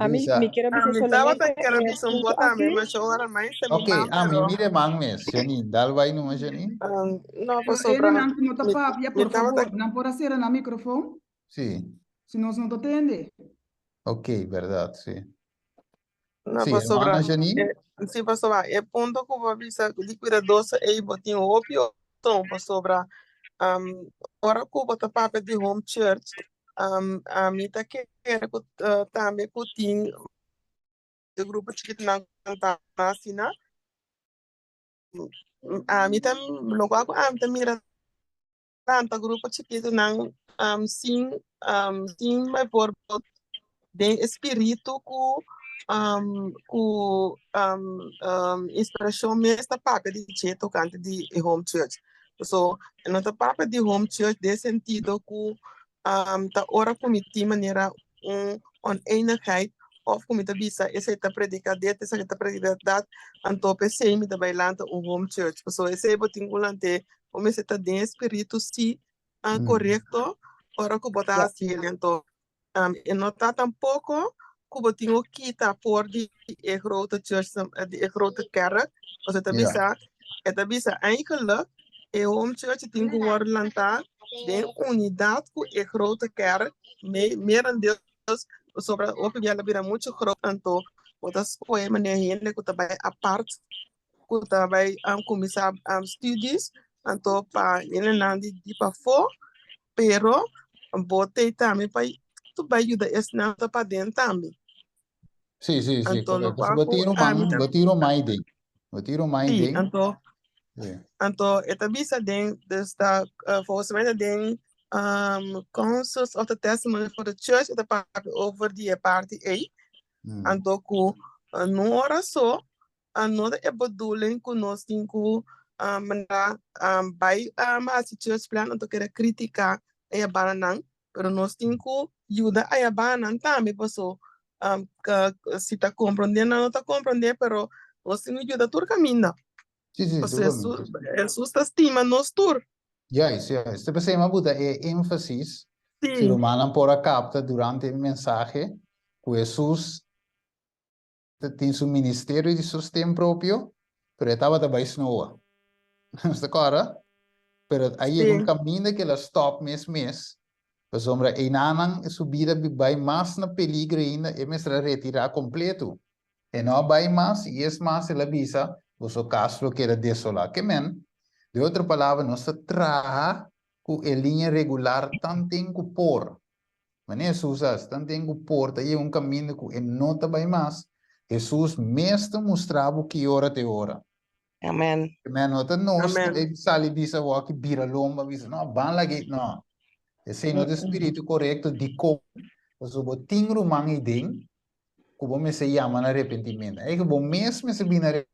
Ami, Lisa. mi kier a bisa Ami solamente tabata kier a e bisa un punto bo tambe, aki. ma sho ora mai se mi Ok, man, ami pero mi reman mes, Janine. Dal bai numa, Janine. um, no, Pero pasobra hendenan ku no ta mi, papia, mi por tabata favor, nan por a sera nan microfoon? Sí. Si nos no ta tende. Ok, berdad, sí. No, Sí, pasobra, hermana Janine. eh, sí, pasobra, e punto ku bo a bisa di kuidadoso ei bo tin hopi opson pasobra um, ora ku bo ta papia di home church, um, ami ta kere ku eh, tambe ku tin e grupo chikitonan ku ta asina. Ami ta lokual ku ami ta mira tanta grupo chikitonan um, sin um, sin bijvoorbeeld den e spiritu ku um, ku um, um, inspirashon mes ta papia di dje tokante di e home church. So, no ta papia di home church den sentido ku um, ta ora ku mi tin manera un oneenigheid of ku mi ta bisa esei ta predika dit, esaki ta predika dat, anto p'esei mi ta bai lanta un home church. Pasobra esei bo tin ku lant'é Bo mester ta den e spiritu si korekto ora ku bo ta hasi el. Anto e no ta tampoko ku bo tin ku kita for di e grote church, di e grote kerk. Pasobra e ta bisa, e ta bisa eigenlijk e home church tin ku wòrdu lantá den unidat ku e grote kerk, merendeels pasobra hopi bia lo bira muchu grot anto bo ta skohe manera hende ku ta bai apart ku ta bai kuminsá studies anto pa hendenan di di pafó pero bo t'ei tambe pa bai yuda esnan ku ta paden tambe. Sí, sí, sí, Anto korekto. lokual Bo ku tin ami ruman, ta bo tin ruman ei den. Bo tin ruman ei Sí, den. anto Sí. anto e ta bisa den dus ta volgens mij ta den Councils of the Testimony for the Church e ta papia over di e parti ei. Anto ku no ora so No ta e bedoeling ku nos tin ku manera bai hasi church plan anto kere kritiká e yabananan, pero nos tin ku yuda a yabananan tambe paso si ta komprondé nan no ta komprondé pero nos tin ku yuda tur kaminda. Sí, sí, Paso tur Hesus kaminda. Hesus ta stima nos tur. Juist, juist. Ta p'esei mi a buta e énfasis, si Sí. rumannan por a kapta durante e mensahe, ku Hesus ta tin su ministerio di sosten propio, pero e tabata bai snoa. Nos ta kòrda? Pero a yega un Sí. kaminda ku el a stòp mes mes, pasobra einanan su bida bai mas na peligro ainda, e mester a retirá kompleto. E no a bai mas i es mas el a bisa, Boso kas lo keda desolá. Ke men? Den otro palabra, nos ta traha ku e liña regular tanten ku por. Manera Hesus a hasi, tanten ku por ta yega un kaminda ku e no ta bai mas, Hesus mes ta mustra bo ki ora ta e ora. Amen. Amen. No ta nos Amen. ta bai sali bisa awor ki bira lomba bisa, no, ban lag'é. No. Esei no ta e spiritu korekto. Dikon? Pasobra bo tin ruman ei den ku bo mester yama na arepentimentu. Eigen bo mes mester bini na arepentimentu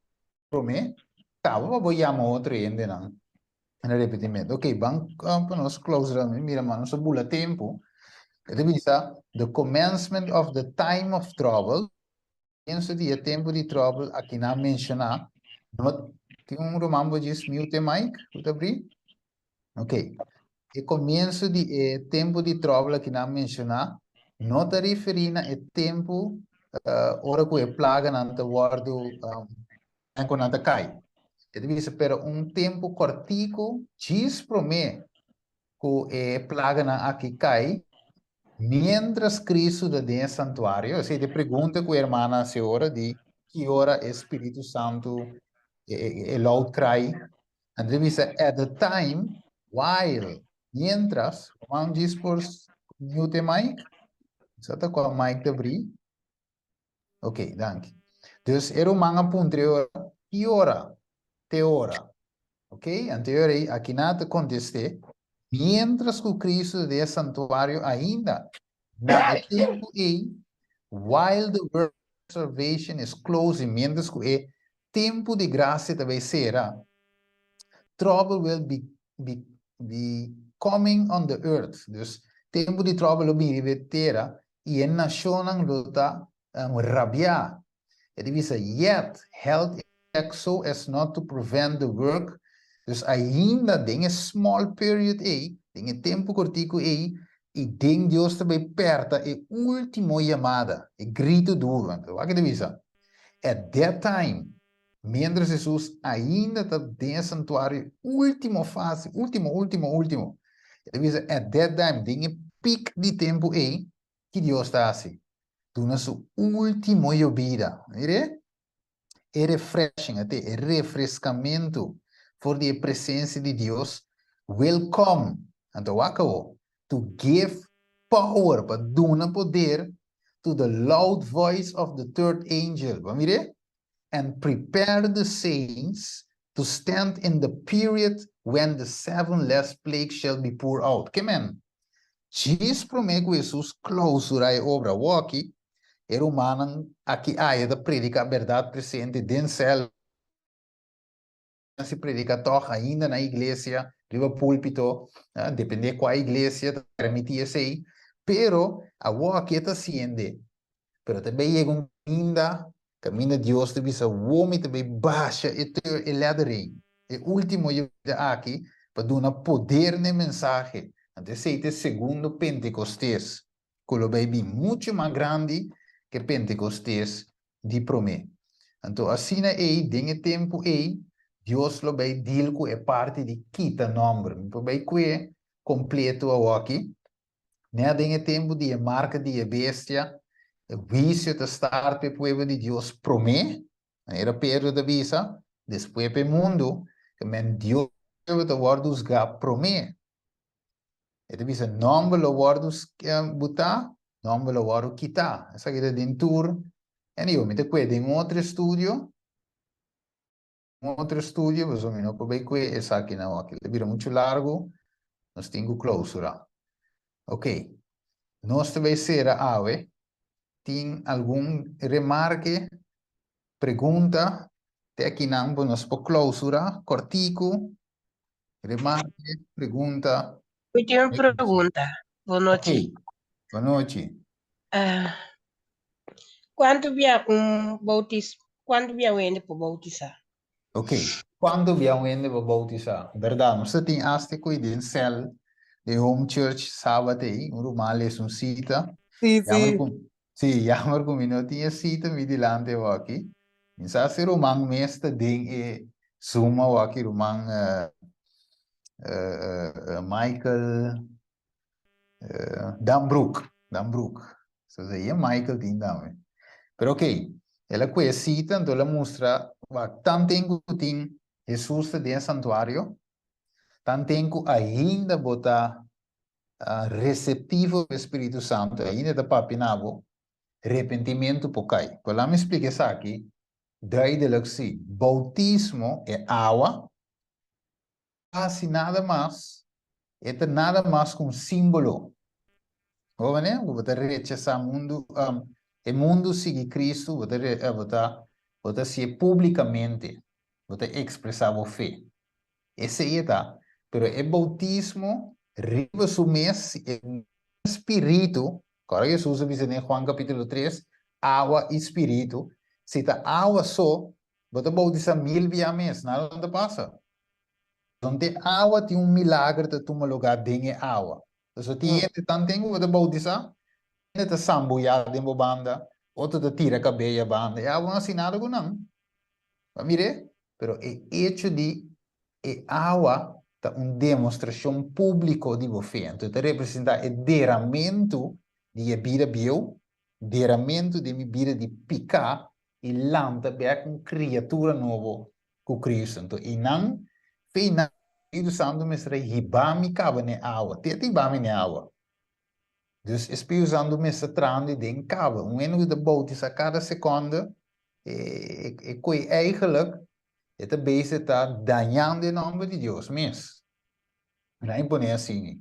promé, kaba pa bo yama otro hendenan. En arrepentimiento. Ok, ban pa nos close dan. Mira, man, nos a bula tempo. E ta bisa, the commencement of the time of trouble. Comienzo di e tempo di trouble aki nan menciona. No, tin un ruman bo djis mute mic, ku ta abri? Ok. E comienzo di e tempo di trouble aki nan menciona, no ta referi na e tempo uh, ora ku e plaganan ta wordu um, en ku nan ta kai. E ta bisa, pero un tempu kòrtiku djis promé ku e plaganan aki kai, miéntras Kristu ta den e santuario. Esei ta e pregunta ku e hermana hasi ora di ki ora e Spiritu Santu, e, e loud cry. Nan ta bisa, at the time, while, miéntras, ruman djis por mute e mic? Sa ta kua mic ta bri? Ok, danki. Dus e ruman a puntra e ora, ki ora te ora? Ok, anto e ora ei akina ta kontest'é, miéntras ku Kristu ta den e santuario ainda, na e tempu ei, While the work of salvation is closing, mientras ku e tempu di grasia ta bai sera, trouble will be, be, be coming on the earth. Dus, tempu di trouble lo bini riba e tera i e nashonnan lo ta um, rabiá. E ta bisa, yet held in check so as not to prevent the work. Dus ainda den e small period ei, den e tempu kortiku ei, i den Dios ta bai pèrta e último yamada, e gritu duru. Anto, wak e ta bisa, At that time, miéntras Hesus ainda ta den e santuario, e último fase, último, último, último, e ta bisa, at that time, den e pik di tempu ei, Ki Dios ta hasi? Duna su último yobida. Mire? E refreshing, ate, e refreskamentu for di e presensia di Dios will come. Anto wak awo. To give power, pa duna poder to the loud voice of the third angel. Bo a mire? And prepare the saints to stand in the period when the seven last plagues shall be poured out. Ke men? Djis promé ku Hesus klousurá e obra awoki, e rumannan aki aya ta prediká bèrdat presente den sèl, si prediká tòg ainda na iglesia, riba púlpito, dependé kua iglesia ta permití esei, pero awoki e ta hasiende. Pero ta bai yega un kaminda, kaminda Dios ta bisa, Wou mi ta bai basha e tur e lèder ei, e último yobida aki, pa duna poder na e mensahe. Anto esei ta e segundo Pentekostes, ku lo bai bin muchu mas grandi ku e Pentekostes di promé. Anto asina ei, den e tempu ei, Dios lo bai deal ku e parti di kita nòmber. Mi por bai kue kompleto awoki, Nea den e tempu di e marka di e bestia, e huisio ta start pa e pueblo di Dios promé, manera Pedro ta bisa, despues pa e mundu, ke men Dios pueblo ta wòrdu husgá promé. E ta bisa, nòmber lo wòrdu butá, nòmber lo wòrdu kitá. Esaki ta den tur. Anyway, mi ta kue den otro estudio. Un otro estudio, pasobra mi no por bai kue esakinan aki. Ta bira muchu largu, nos tin ku klousura. Ok, nos ta bai sera awe. Tin algun remarke, pregunta? Te akinan bo nos por klousura, kòrtiku, remarke, pregunta. Mi tin un pregunta. Bon nochi. Ok, bon nochi. Ah, kuantu bia un boutis, kuantu bia un hende por boutisá? Ok, kuantu bia un hende por boutisá? Bèrdat, nos ta tin asta ku den sèl den home church sabat ei, un ruman a lesa un sita. Sí, Jammer sí. ku, sí, jammer ku mi no tin e sita mi dilanti awaki. Mi sa si ruman mes ta den e Zoom awaki, ruman eh, eh, eh, Michael Dambroek, Dambroek. So sei e Michael tin tambe. Pero ok, el a kue cita, anto el a mustra wak tanten ku tin Hesus ta den e santuario, tanten ku ainda bo ta receptivo pa e Spiritu Santo, ainda e ta papia na bo, repentimentu por kai. Pero laat mi splika esaki duidelijk si. Boutismo, e awa, hasi nada mas, e ta nada mas ku un símbolo. Bo manera ku bo ta rechasá mundu, e mundu sigui Kristu, bo ta bo ta bo ta hasié públikamente, bo ta ekspresá bo fe. Esei e ta. Pero e boutismo riba su mes, e spiritu, kòrda Hesus a bisa den Juan kapítulo tres, awa i spiritu, si ta awa so, bo ta boutisá mil bia mes, nada no ta pasa. Donde awa tin un milager ta tuma lugar den e awa. Pasobra tin hende tan ten ku bo ta boutisá, hende ta sambuyá den bo banda, otro ta tira kabeya banda, e awa no hasi nada ku nan. Bo a mir'é? Pero e echo di e awa ta un demostrashon públiko di bo fe. Anto e ta representá e deramentu di e bida bieu, deramentu di mi bida di piká i lanta bek un kriatura nobo ku Kristu. Anto einan, fe einan, Spiritu Santu mester a hiba mi kaba n'e awa. Te ta hiba mi n'e awa. Dus e Spiritu Santu mester traha di den kaba. Un hende ku ta boutisá kada sekonde, e e koe eigenlijk e ta bezig ta dañando e nòmber di Dios mes. Mi na imponé asina.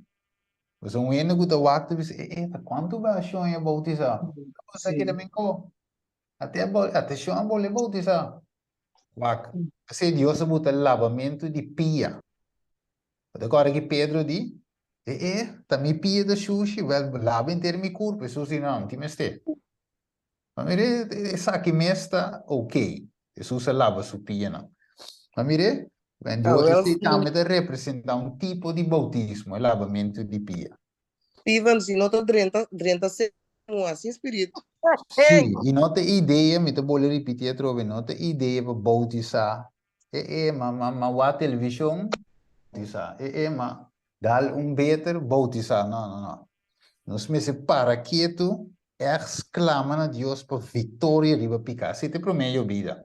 Pasobra un hende ku ta wak ta bisa, e e, ta kuantu bes shon a boutisá? Bo sa keda men ko? Ate a ate shon a bole boutisá. Wak, p'esei Dios a buta labamentu di pia. Bo ta kòrda ki Pedro di, E e, ta mi pia ta shushi, wèl laba henter mi kurpu. Hesus di, No, no tin mester. Ma mira, esaki mes ta ok. Hesus a laba su pianan. Ma mira, ben Dios, Awel, esei tambe ta representá un tipo di boutismo, e labamentu di pia. Steven, si no ta drenta, drenta se muha sin spiritu. Sí, i no ta idea, mi ta bolbe ripití atrobe, no ta idea pa boutisá. E e, ma, ma, ma wak televishon, boutisá. E e, ma dal un beter, boutisá. No, no, no. Nos mester para ketu, ègt sklama na Dios pa viktoria riba piká. Esei ta e promé yobida.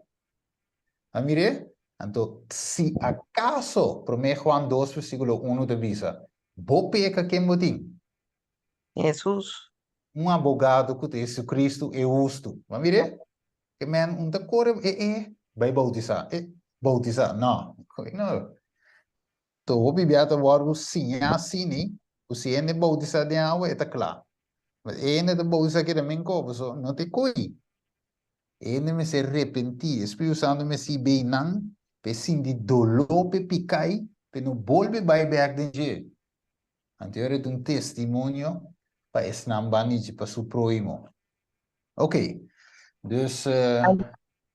A mir'é? Anto, si akaso, promé Juan dos versíkulo unu ta bisa, Bo peka ken bo tin? Hesus. Un abogado ku ta Jesucristo e hustu. Bo a mir'é? Ke men un ta kore e e bai boutisá. E boutisá. No. No. To hopi bia ta wòrdu siñá asini ku si hende boutisá den awa e ta kla. Ma e hende ta boutisá keda men ko paso no ta e koi. E hende mester repentí. E Spiritu Santu mester bei nan pa e sinti doló pa e pikai pa e no bolbe bai bèk den dje. Anto e ora e ta un testimonio pa esnan banda di dje, pa su próhimo. Ok, dus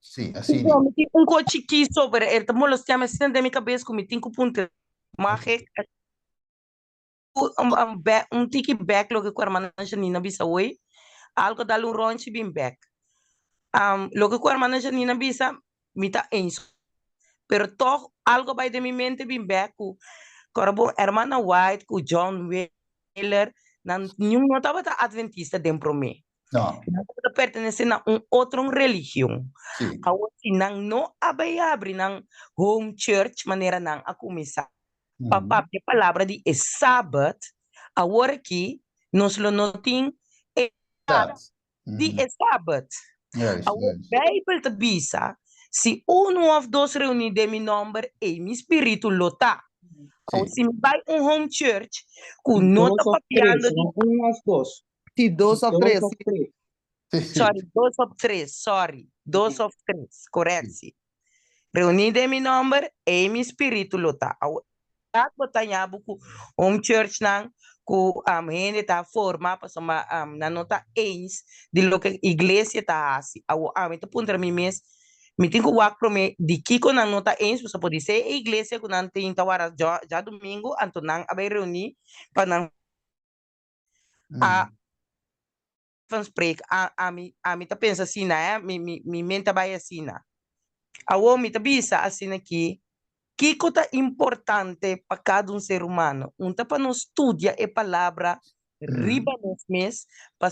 sí, asina. Mi tin un kos chikí sobre e ta molestiá mi asina den mi kabes ku mi tin ku puntra. Mag ik un tiki bek loke ku hermana Janina bisa hoy? Algo dal un ronchi bin bek. Loke ku hermana Janina bisa mi ta eens. Pero tog algo bai den mi mente bin bek ku kòrda bo hermana White ku John Wheeler nan niun no tabata adventista den promé. No. Nan tabata pertenesé na un otro religion. Sí. Awor si nan no a bai habri nan home church manera nan a kuminsá pa papia palabra di e Sabat, awor aki nos lo no tin e di e Sabat. Awor Bijbel ta bisa, si unu of dos reuní den mi nòmber, ei mi spiritu lo ta. Awor si mi bai un home church ku no ta Dos of tres, papiando di no un of dos. Sí, dos of Dos tres. of tres. Sorry, dos of tres, sorry. Dos of tres, correctie. Reuní den mi nòmber, ei mi spiritu lo ta. Awor, dat bo ta ña bo ku home churchnan ku hende ta forma pasobra nan no ta eens di loke iglesia ta hasi. Awor, ami ta puntra mi mes, mi tin ku wak promé di kiko nan no ta eens, pasobra podisé e iglesia ku nan tin ta wara djadumingu, anto nan a bai reuní pa nan a van spreek, a, ami, ami ta pensa asina, eh, mi, mi, mi mente a bai asina. Awor mi ta bisa asina ki, kiko ta importante pa kada un ser humano? Un ta pa nos studia e palabra riba nos mes, pa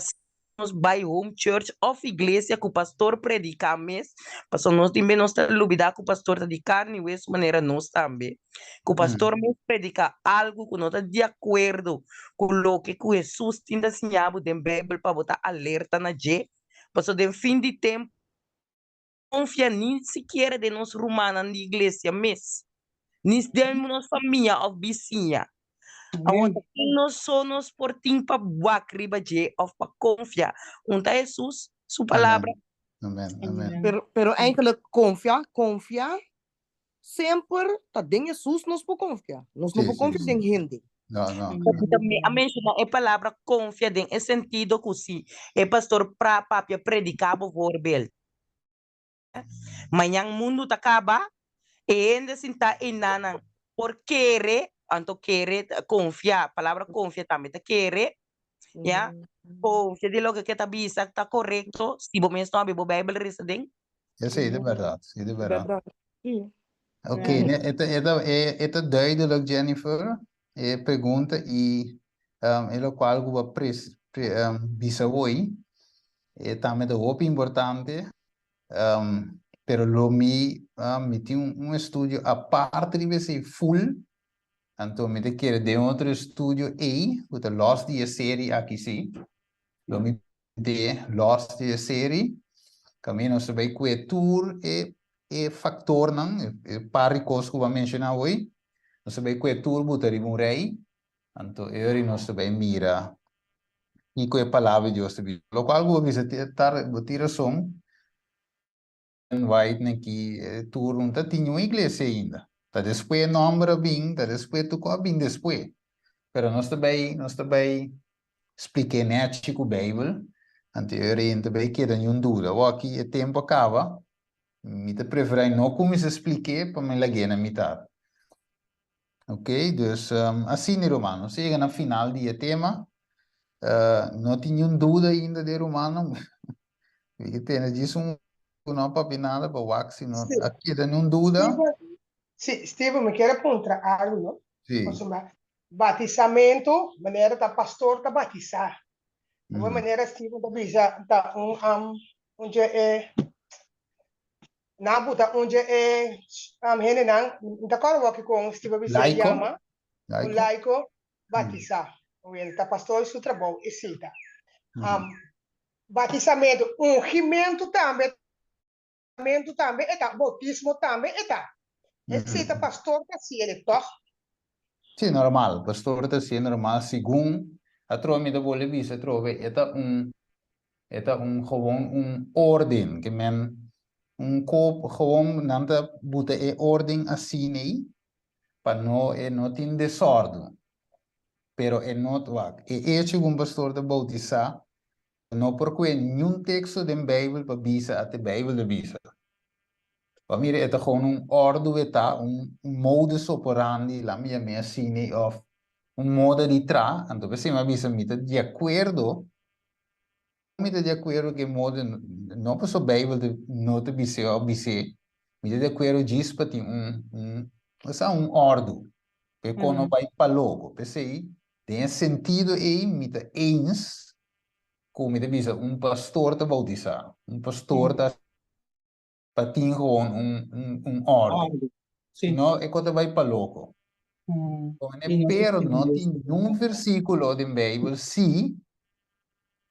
nos bai home church of iglesia ku pastor prediká mes, pasobra nos tin be nos ta lubidá ku pastor ta di karni i wesu manera nos tambe. Ku pastor mes prediká algu ku no ta di akuerdo ku loke ku Hesus tin ta siña bo den Beibel pa bo ta alerta na dje, pasobra den fin di tempu konfia ni sikiera den nos rumannan di iglesia mes, ni den nos famia òf bisiña. Awor ta ken nos so nos por tin pa wak riba dje òf pa konfia? Un ta Hesus su palabra. Amen, amen. Pero, pero eigenlijk konfia, konfia Semper ta den Hesus nos por konfia. Nos no Sí, por sí, konfia sí. den hende. No, no. Mi ta mi a menshoná e palabra konfia den e sentido ku si e pastor pra papia prediká bovoorbeeld. Mañan mundu ta kaba, e hende sintá einanan por kere, anto kere ta konfia, palabra konfia tambe ta kere, ya, konfia di loke ke ta bisa ta korekto, si bo mes no a bo Bijbel resa den. Esei ta bèrdat, esei ta bèrdat. Bèrdat, sí. Ok, ne, e ta, e ta, e, e ta duidelijk, Jennifer, e pregunta i um, e lokual ku bo a pres, pre, um, bisa hoy, e tambe ta hopi importante, um, pero lo mi, um, mi tin un, un estudio aparte riba esei full, anto mi ta kere den otro estudio ei, ku ta los di e serie aki sí, lo mi de los di e seri, kaminda nos ta bai kue tur e e faktornan, e par di kos ku bo a menshoná hoy, nos ta bai kue tur buta riba un rei, Anto e ora nos ta bai mira kiko e palabra di Dios ta bisa. Lokual ku bo bisa bo tin rason, White na ki tur no ta tin niun iglesia ainda. Ta despues e nomber a bin, ta despues tur kos a bin despues. Pero nos ta bai, nos ta bai splik'é nèchi ku Beibel, anto e ora ei no ta bai keda niun duda. Awor aki e tempu a kaba, mi ta preferá no kuminsá splik'é pa mi lag'é na mitat. Ok, dus asina ruman, nos a yega na final di e tema. No tin niun duda ainda de rumannan. Mi ke tene djis un ku no a papia nada pa wak si no a keda niun duda. Sí, Steven, mi kier a puntra algu, no? Sí. Pasobra batisamentu, manera ta pastor ta batisá. Awor manera Steven ta bisa ta un un dje e Nan buta un dje e hendenan, mi ta kòrda wòki kon Steve a bisa e yama, un laiko batisá. Wel, ta pastor su trabou esei ta. Batisamentu, ungimentu tambe, mentu tambe e ta, boutismo tambe e ta. Esei ta pastor ta hasiel, tòg? Sí, normal. Pastor ta hasiel normal segun atrobe mi ta bolbe bisa atrobe e ta un E ta un gewoon un orden ke men un kop gewoon nan ta buta e orden asina ei pa no e no tin desordu. Pero e no wak e echo ku un pastor ta boutisá no por kue niun teksto den Beibel pa bisa ate Beibel ta bisa. Pa mira e ta gewoon un ordu e ta un modus operandi laat mi yam'é asina ei òf un moda di traha anto p'esei mi a bisa mi ta di akuerdo Mi ta di akuerdo ku e modo, no pasobra Beibel ta no ta bis'é òf bis'é, mi ta di akuerdo djis pa tin un un osea un òrdu, pa e kon no bai pa loko. P'esei, den e sentido ei mi ta eens ku mi ta bisa un pastor ta boutisá, un pastor ta pa tin gewoon un un un òrdu. Òrdu, Si sí. no e kon ta bai pa loko. I no Pero ta no serioso. tin niun versíkulo den Beibel si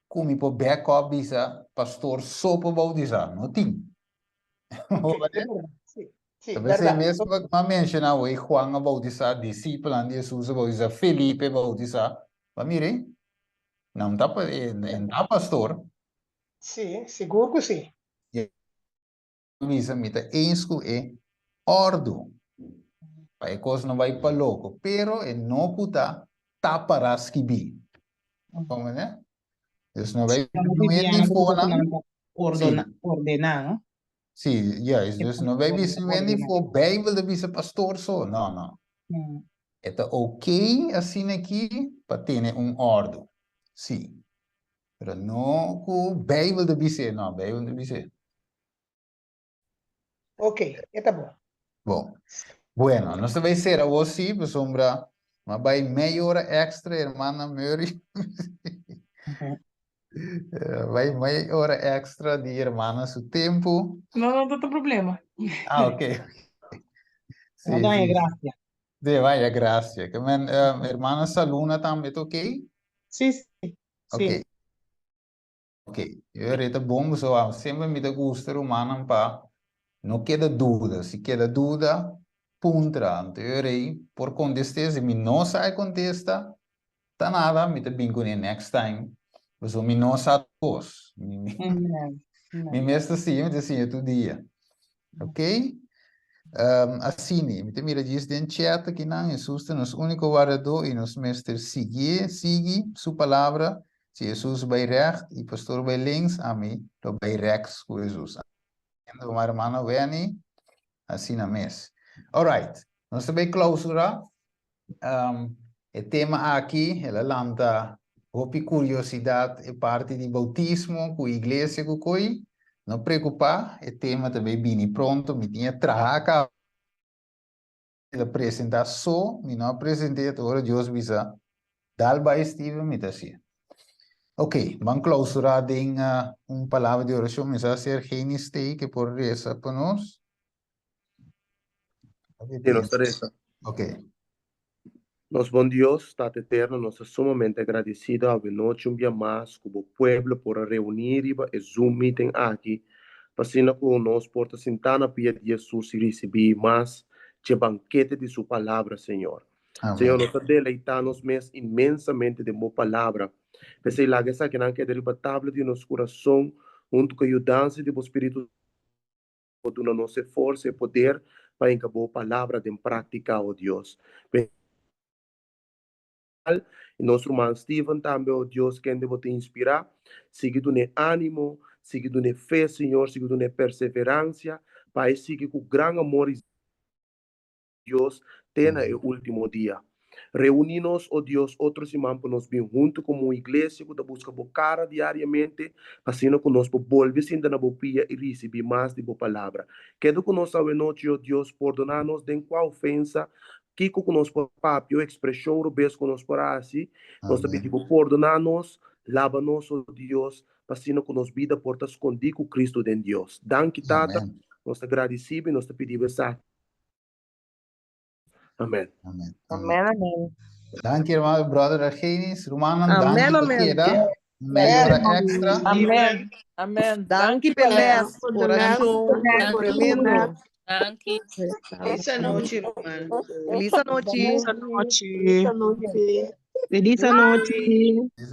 ku mi por back up bisa pastor so por boutisá. No tin. Ok, e bèrdat. Sí, sí, Ta p'esei bèrdat. mes ku a menshoná hoy Juan a boutisá, disipelnan di Hesus a boutisá, Felipe a boutisá. Bo a mira ei? Nan ta e ta pastor. Sí, sigur ku sí. Bisa mi ta eens ku e òrdu pa e kos no bai pa loko, pero e no ku ta tapa skibí. Komprendé? Dus no bai nué nifonan. Ordena, ordená, no? Sí, juist. Dus no bai bisa nué nifó Beibel ta bisa pastor so. No, no. E ta oké asina aki pa tene un òrdu. Sí. Pero no ku Beibel ta bis'é, no, Beibel no ta bis'é. Ok, e ta bon. Bon. Bueno, nos ta bai sera awor sí, pasobra m'a bai mei ora extra, hermana Murray. Bai mei ora extra di hermana su tempu. No, no, no ta problema. Ah, ok. Sí, No daña sí. gracia. Sí, vaya gracia. Ke men, hermana Saluna tambe ta ok? Sí, sí. Ok. Sí. Ok. Yo reta bon pasobra semper mi ta gusta rumannan pa no keda duda. Si keda duda, puntra. Anto yo rei por kontest'é. Si mi no sa e kontesta, ta nada, mi ta bin kuné next time. Pasobra mi no sa tur kos. Mi, mi, Amen. mi mes ta siña, mi ta siña tur dia. Ok? Um, asina, mi ta mira djis den chat akinan, Hesus ta nos úniko wardadó i nos mester siguié, sigui su palabra. Si Hesus bai recht i pastor bai links, ami lo bai rechts ku Hesus. Endo ma hermano Wenny, asina mes. Alright, nos ta bai klausurá. Um, e tema aki, el a lanta hopi kuriosidat e parti di boutismo ku iglesia ku koi. No preokupá, e tema ta bai bini pronto. Mi tin e traha kaba. El a presentá so, mi no a present'é, ta ora Dios bisa, dal bai Steven, mi ta hasié. Ok, ban klausurá den un palabra di orashon. Mi sa si Ergenie stay ke por resa pa nos. Sí, nos ta resa. Ok. Nos bon Dios, Tata Eterno, nos ta sumamente agradecido awe nochi un bia mas cu bo pueblo por a reuni riba e Zoom meeting aki, pa asina cu nos por ta sinta na pia di Jesus y ricibi mas dje banquete di su palabra, Señor. Señor, nos ta deleitá nos mes inmensamente den bo Palabra. P'esei laga esakinan keda riba tabla di nos kurason, huntu ku e yudansa di bo spiritu Bo duna nos e forsa, e poder pa hinka bo Palabra den práktika, o Dios. I nos ruman Steven tambe, o Dios, kende bo ta inspirá, sigui dun'é ánimo, sigui dun'é fe, Señor, sigui dun'é perseveransia, pa e sigui ku gran amor i Dios te na e último dia. Reuní nos, o Dios, otro siman pa nos bin huntu komo un iglesia ku ta buska bo kara diariamente, pa asina ku nos por bolbe sinta na bo pia i risibí mas di bo palabra. Keda ku nos awenochi, o Dios, pordoná nos den kua ofensa, kiko ku nos por papia o ekspreshon robes ku nos por hasi. Nos ta pidi bo pordoná nos, laba nos, o Dios, pa asina ku nos bida por ta skondí ku Kristu den Dios. Danki, Tata, nos ta gradisí bo i nos ta pidi bo esaki. Amen. Amen. Amen, amen. Danki hermano brother Argenis, rumannan Amen, danki pa amen. keda media hora extra. Amen. Amen. Danki p'e les, orashon, tremendo. Danki. Feliz anochi, ruman. Feliz anochi. Feliz anochi. Feliz anochi. Feliz.